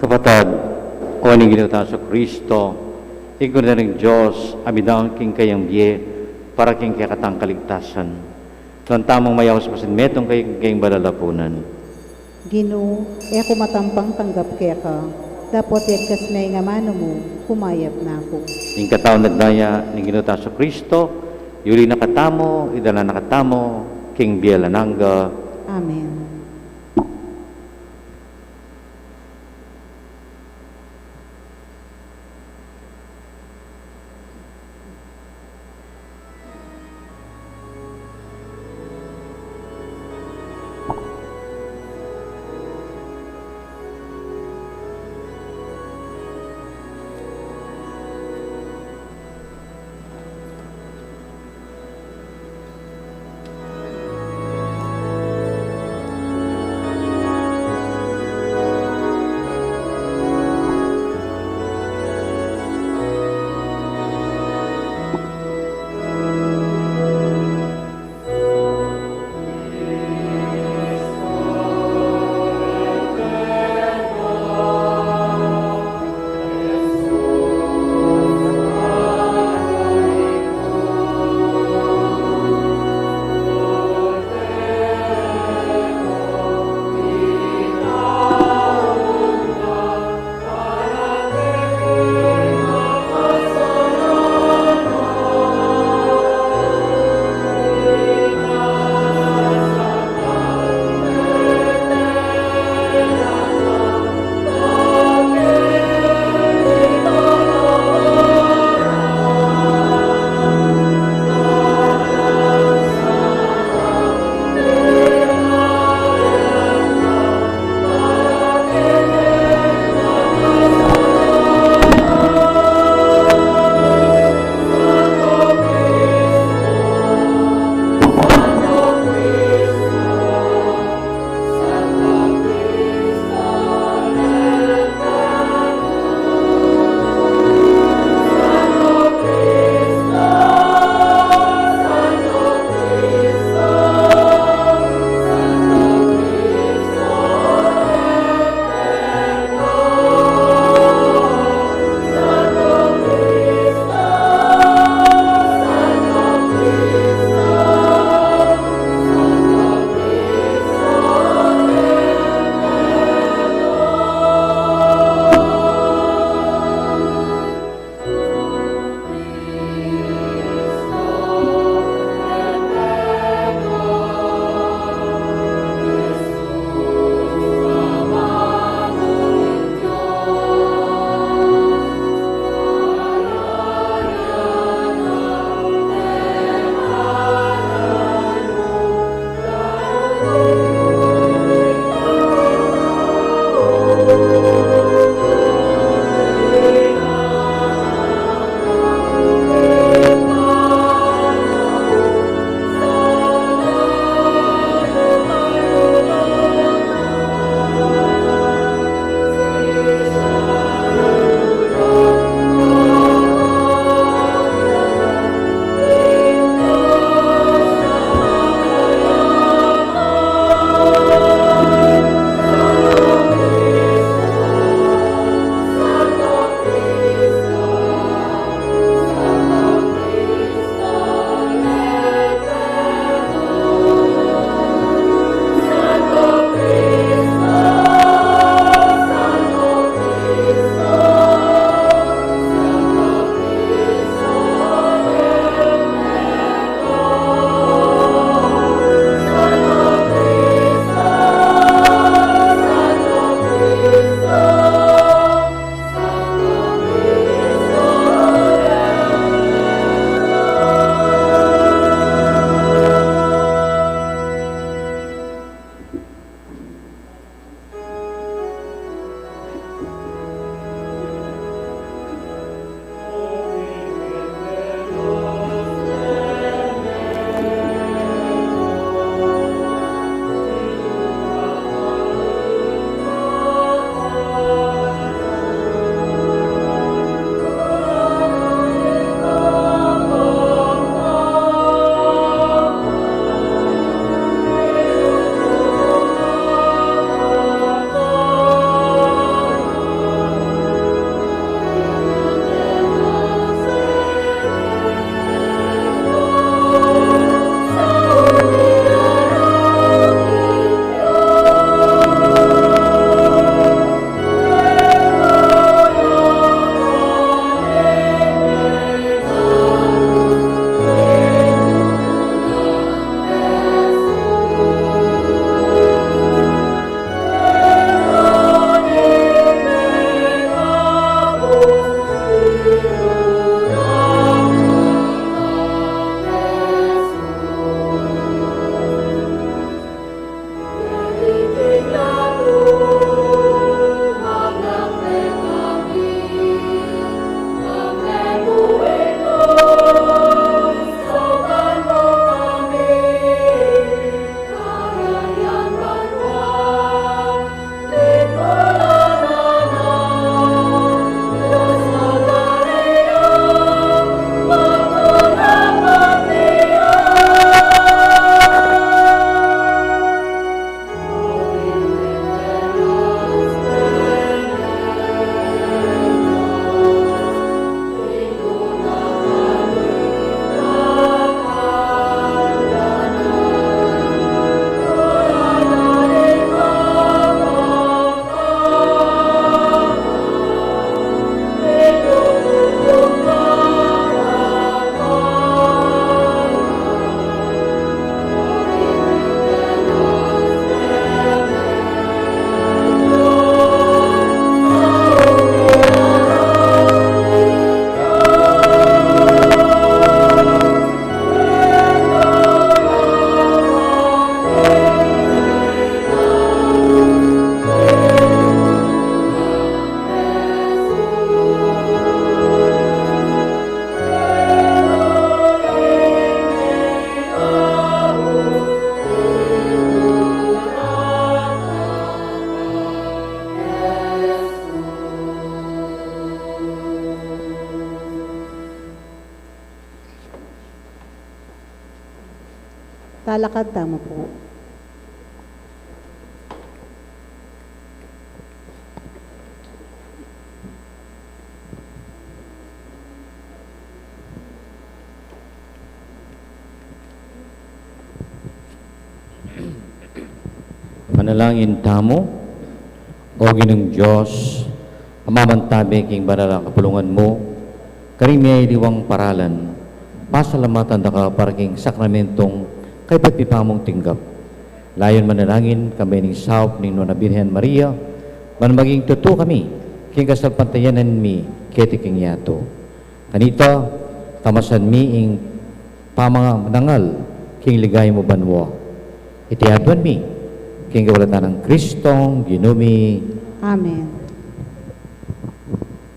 Kapatad, o ning Ginu tang Jesucristo, ing Kordero ning Dios, a midang king kayang bie para king kekatang kaligtasan. Nuan tamung mayaus, pasanmetung ke king kayang banal a punan. Ginu, e ku matampang tanggap keka, dapot yagkas me ing amanu mu, kumayap na ku. Ing katawan at daya ning Ginu tang Jesucristo, yuli na katamu, idala na katamu king bie alang angga. Amen. Lalakad tamu pu. Manalangin tamu. O Ginung Dios, a mamantabe king banal a kapulungan mu, karing miyaliwang paralan, pasalamatan da ka para king sakramentong kaybat mi pamung tinggap. Layun manalangin kami ning saup ning Nuan a Birhen Maria, ban maging tutu kami king kasalpantayanan mi keti king yatu. Kanita, tamasan mi ing pamangangal king ligaya mu banua. Iti aduan mi king kapamilatan nang Kristong Ginu mi. Amen.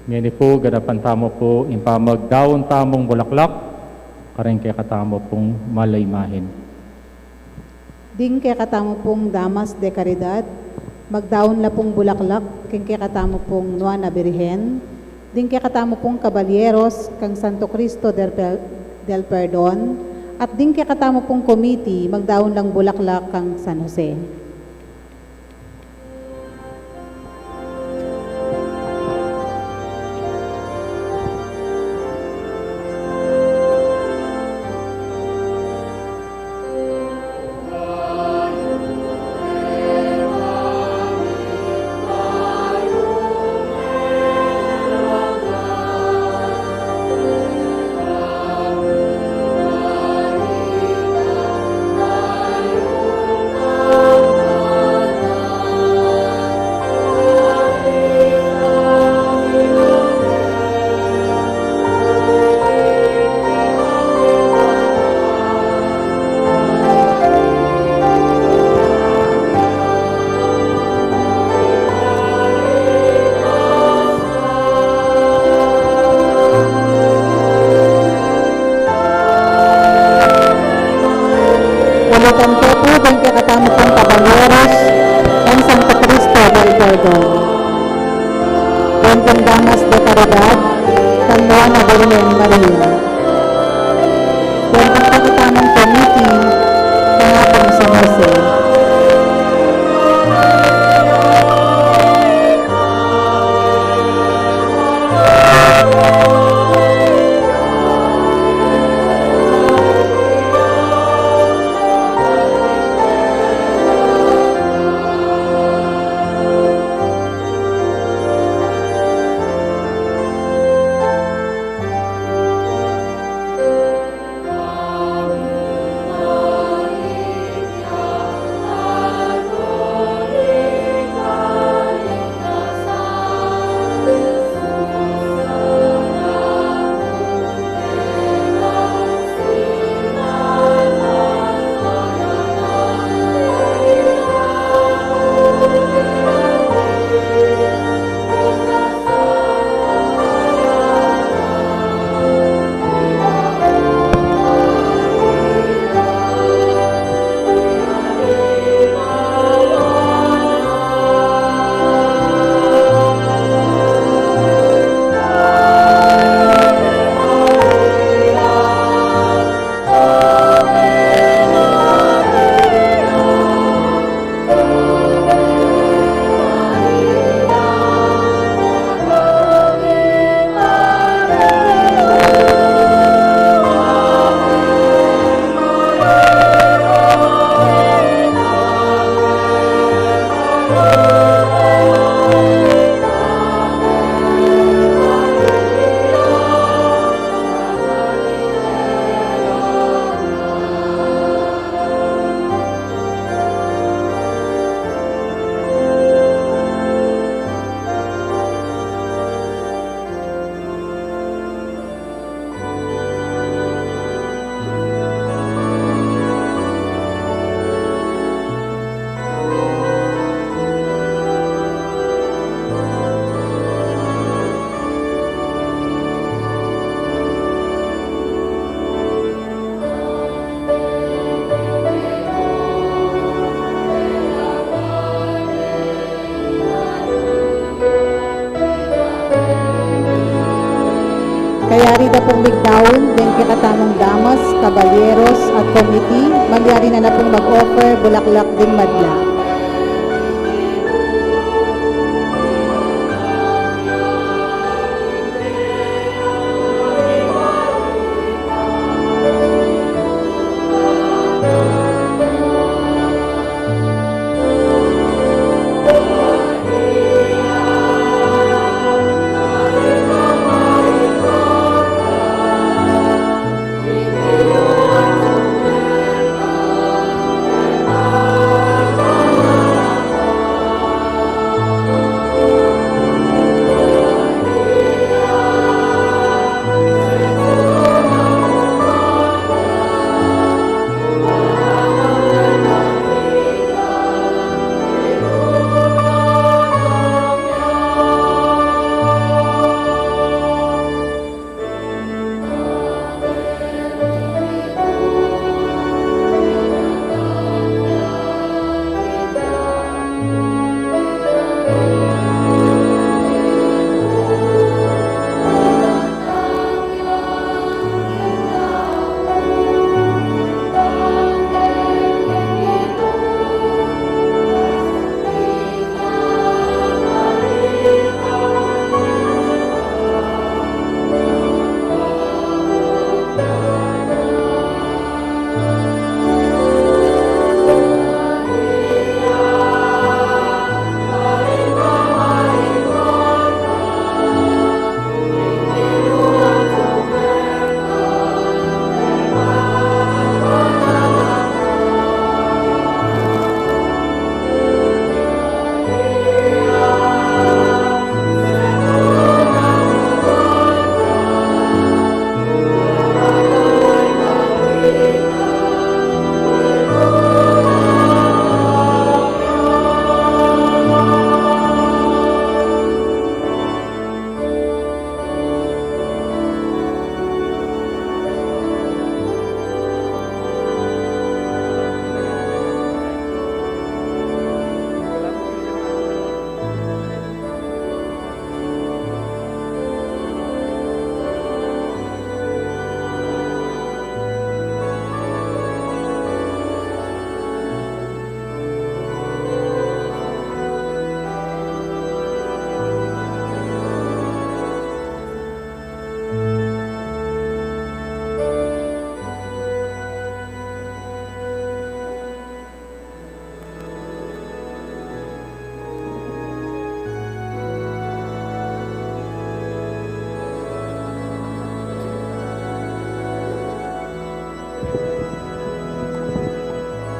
Ngeni pu, ganapan tamu pu ing pamagdaun tamung bulaklak karing kekatamu pung mal a imahen. Ding kekatamu pung Damas de Caridad, magdaun la pung bulaklak king kekatamu pung Nuan a Birhen, ding kekatamu pung Kabalyeros kang Santo Cristo del Per-, del Perdon, at ding kekatamu pung komiti, magdaun lang bulaklak kang San Jose. Bulaklak pu ding kekatamu pung Kabalyeros kang Santo Cristo del Perdon, ding Damas de Caridad kang Nuan a Birhen Maria, ding kekatamung komiti kang Apung San Jose. Breakdown, deng kekatamung damas, kabalyeros, at komiti, malyari na na pung mag-offer bulaklak ding madla.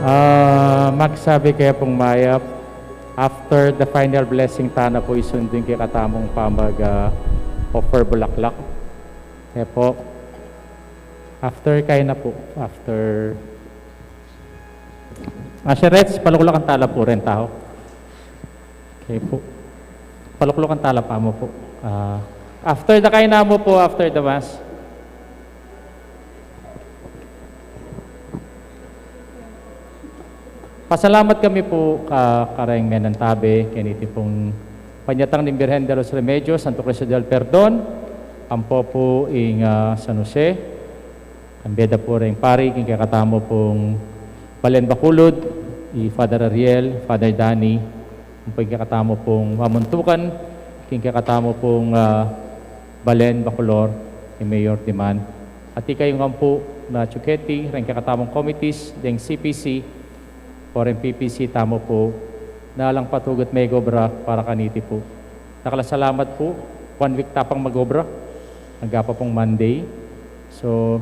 Ah, magsabi kaya pung mayap, after the final blessing, tana pu isundu ing kekatamung pamag, ah, offer bulaklak. Kaya po, after, kaya na po, after. Usherettes, paluklakan tala pu ring tau. Okay po. Paluklakan tala pa mu po. Ah, after the kainan mu po, after the mass. Pasalamat kami po ka, kareng menantabe, kaniti pung panyatang ning Birhen de los Remedios, Santo Cristo del Perdon, ampo po ing, ah, San Jose, Kambe da pu reng pari, king kekatamu pung balen Bacolod, i Father Ariel, Father Danny, ampo king kekatamu pung mamuntukan, king kekatamu pung, ah, balen Bacolor, i Mayor Diman. At ikayu ngan pu na Chuquete, reng kekatamung committees, deng C P C, o reng P P C tamu pu, na alang patugut megobra para kaniti pu. Dakal a salamat pu, one week ta pang mag-obra, angga pa pung Monday. So,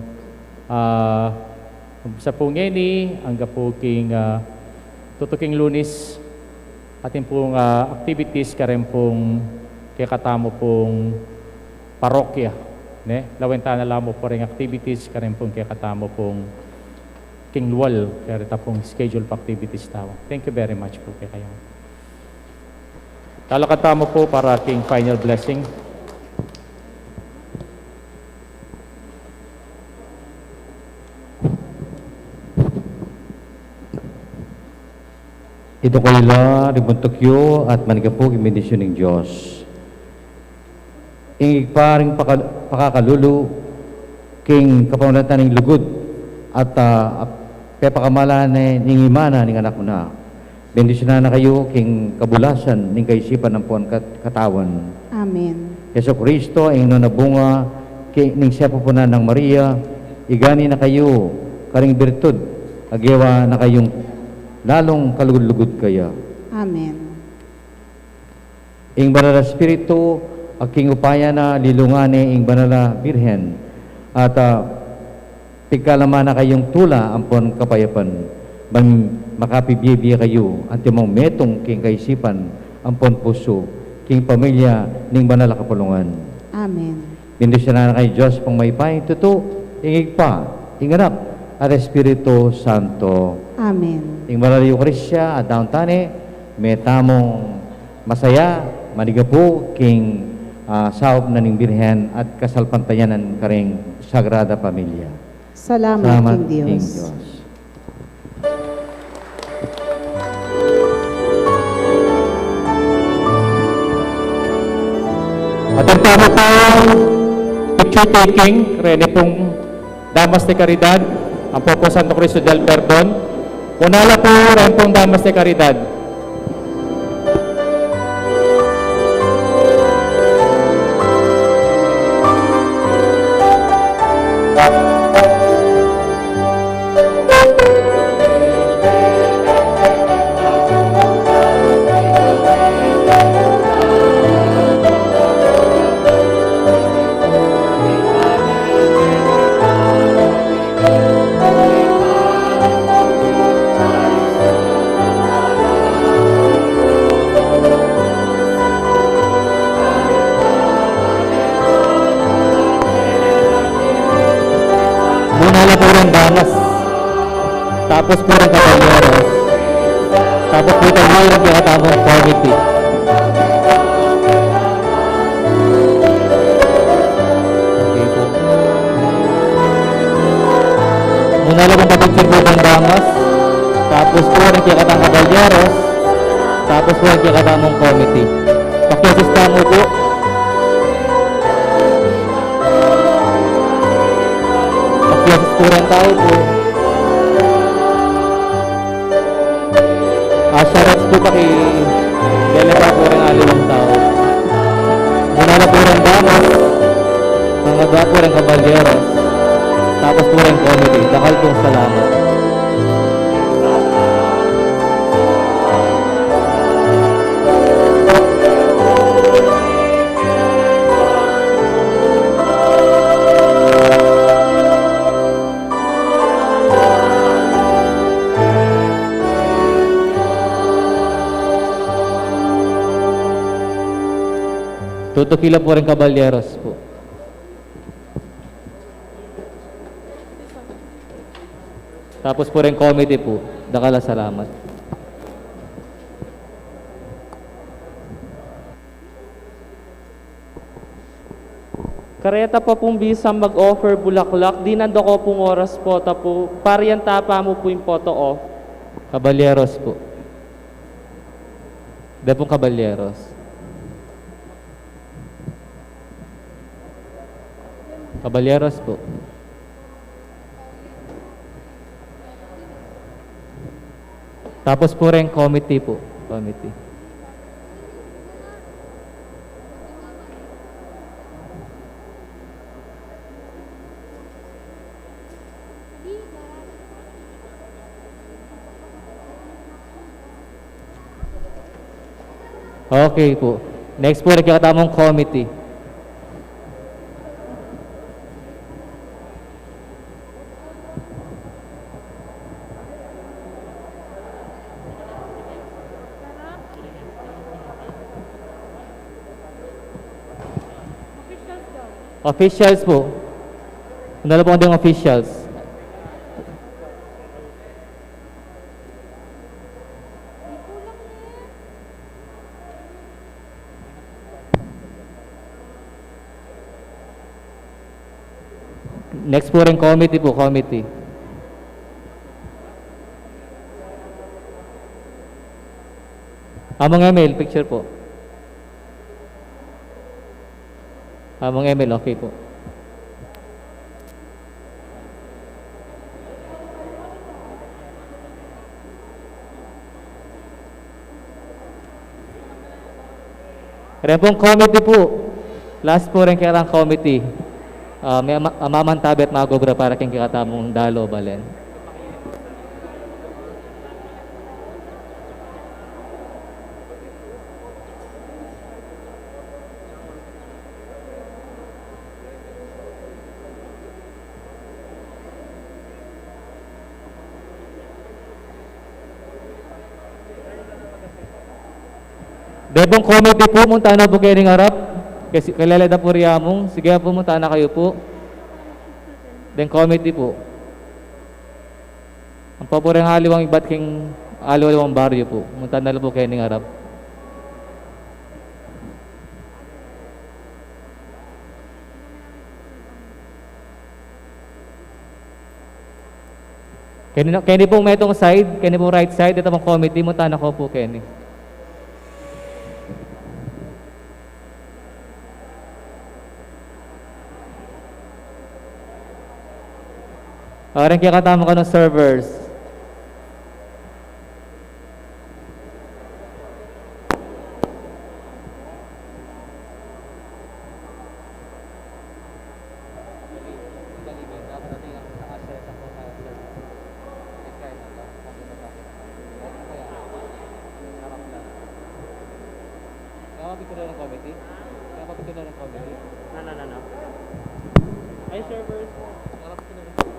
ah, umpisa pu ngeni, angga pu king, ah, tutuking Lunes, atin pung, ah, activities kareng pung kekatamu pung parokya, ne? Lawen ta na la mu pu reng activities kareng pung kekatamu pung king lual, kareta pung schedule pa activities tamu. Thank you very much pu kekayu. Talakad tamu pu para king final blessing. Ituku yu la ring buntuk yu at manggap pu king bendisyun ning Dios. Ing Ibpa ring paka-, pakakalulu, king kapamilatan ning lugud at, ah, ap-, pepakamala ne ning Ima na ning Anak na. Bendisyunan na kayu king kabulasan ning kaisipan ampon kat-, katawan. Amen. Jesucristo, ing nona bunga ki-, ning sepupunan nang Maria, igani na kayu karing birtud, agewa na kayung lalung kalugud-lugud kaya. Amen. Ing Banal a Espiritu, a king upaya na lilungan ne ing Banal a Birhen, at, ah, pigkalaman na kayung tula ampon kapayapan, ban makapibie-bie kayu, antimong metung king kaisipan ampon pusu, king pamilya ning Banal a Kapulungan. Amen. Bendisyunan na kayu ning Dios Ibpang mayupaya, ing tutu, ing Ibpa, ing Anak, at Espiritu Santo. Amen. Ing Banal a Eukaristia, adaun tane, me tamung masaya, manigapu, king, ah, saup na ning Birhen at kasalpantayanan karing Sagrada Pamilya. Salamat king Dios. Atin tamu pung picture taking, reni pung Damas de Caridad, ampo pu Santo Cristo del Perdon. Una la pu reng pung Damas de Caridad. Una la pu reng damas, tapos pu reng kabalyeros, tapos pu tamu reng kekatamung committee. Okay pu. Una la pung papicture pu reng damas, tapos pu reng kekatamung kabalyeros, tapos pu reng kekatamung committee. Paki-assist tamu pu. Paki-assist pu reng tau pu. Usherettes pu, paki-delegate pu reng aliwang tau. Una la pu reng damas, pangadwa pu reng kabalyeros, tapos pu reng committee. Dakal pung salamat. Tutuki la pu reng kabalyeros pu. Tapos pu reng committee pu. Dakal a salamat. Kareta pa pung bisang mag-offer bulaklak, dinan da ko pung oras pota pu, parian ta pa mu pu ing photo op. Kabalyeros pu. Da pung kabalyeros. Kabalyeros pu. Tapos pu reng committee pu. Committee. Okay pu. Next pu, reng kekatamung committee. Officials pu. Una la pu ding officials. Next pu reng committee pu, committee. Among Emil, picture pu. Among Emil, okay pu. Ren pung committee pu. Last pu ren kekatang committee. Ah, me-, ma-, mamantabe at mag-obra para keng kekatamung dalo, balen. Deng pung committee pu, munta na pu kening arap. Kasi kilala da pu ri amung. Sige pu, munta na kayu pu. Deng committee pu. Ampo pu reng aliwang ibat king aliwang baryu pu. Munta na la pu kening arap. Keni, keni pung metung side, keni pung right side, deta pung committee, munta na ko pu keni. Aren kekatamu kanu servers. Kaya mapicture na ng committee? Kaya mapicture na ng committee? No, no, no, no. Ay, servers. Kaya mapicture na ng committee?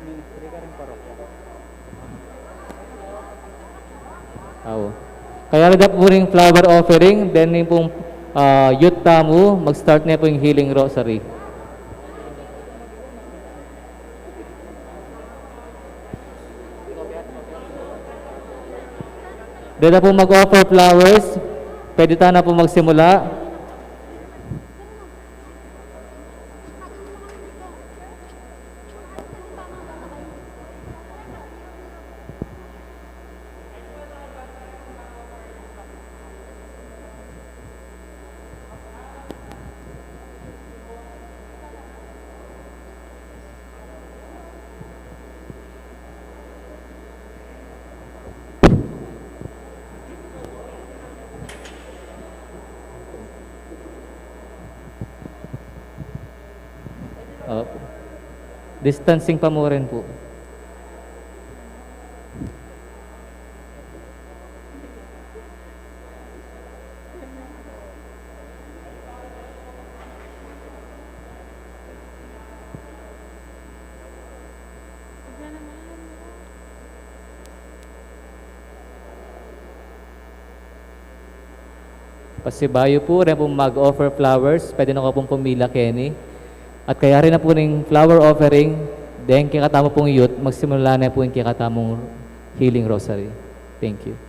Ministry ka rin parokya. Awo. Kaya rida pu ring flower offering, then ning pung, ah, youth tamu, mag-start na pu ing healing rosary. Deta pu mag-offer flowers, pwede ta na pu magsimula. Opo. Distancing pa mu rin po. Pasibayu pu, ren pung mag-offer flowers, pwede na ko pung pumila keni. At kayari na pu ning flower offering, then kekatamu pung youth, magsimula na pu ing kekatamung healing rosary. Thank you.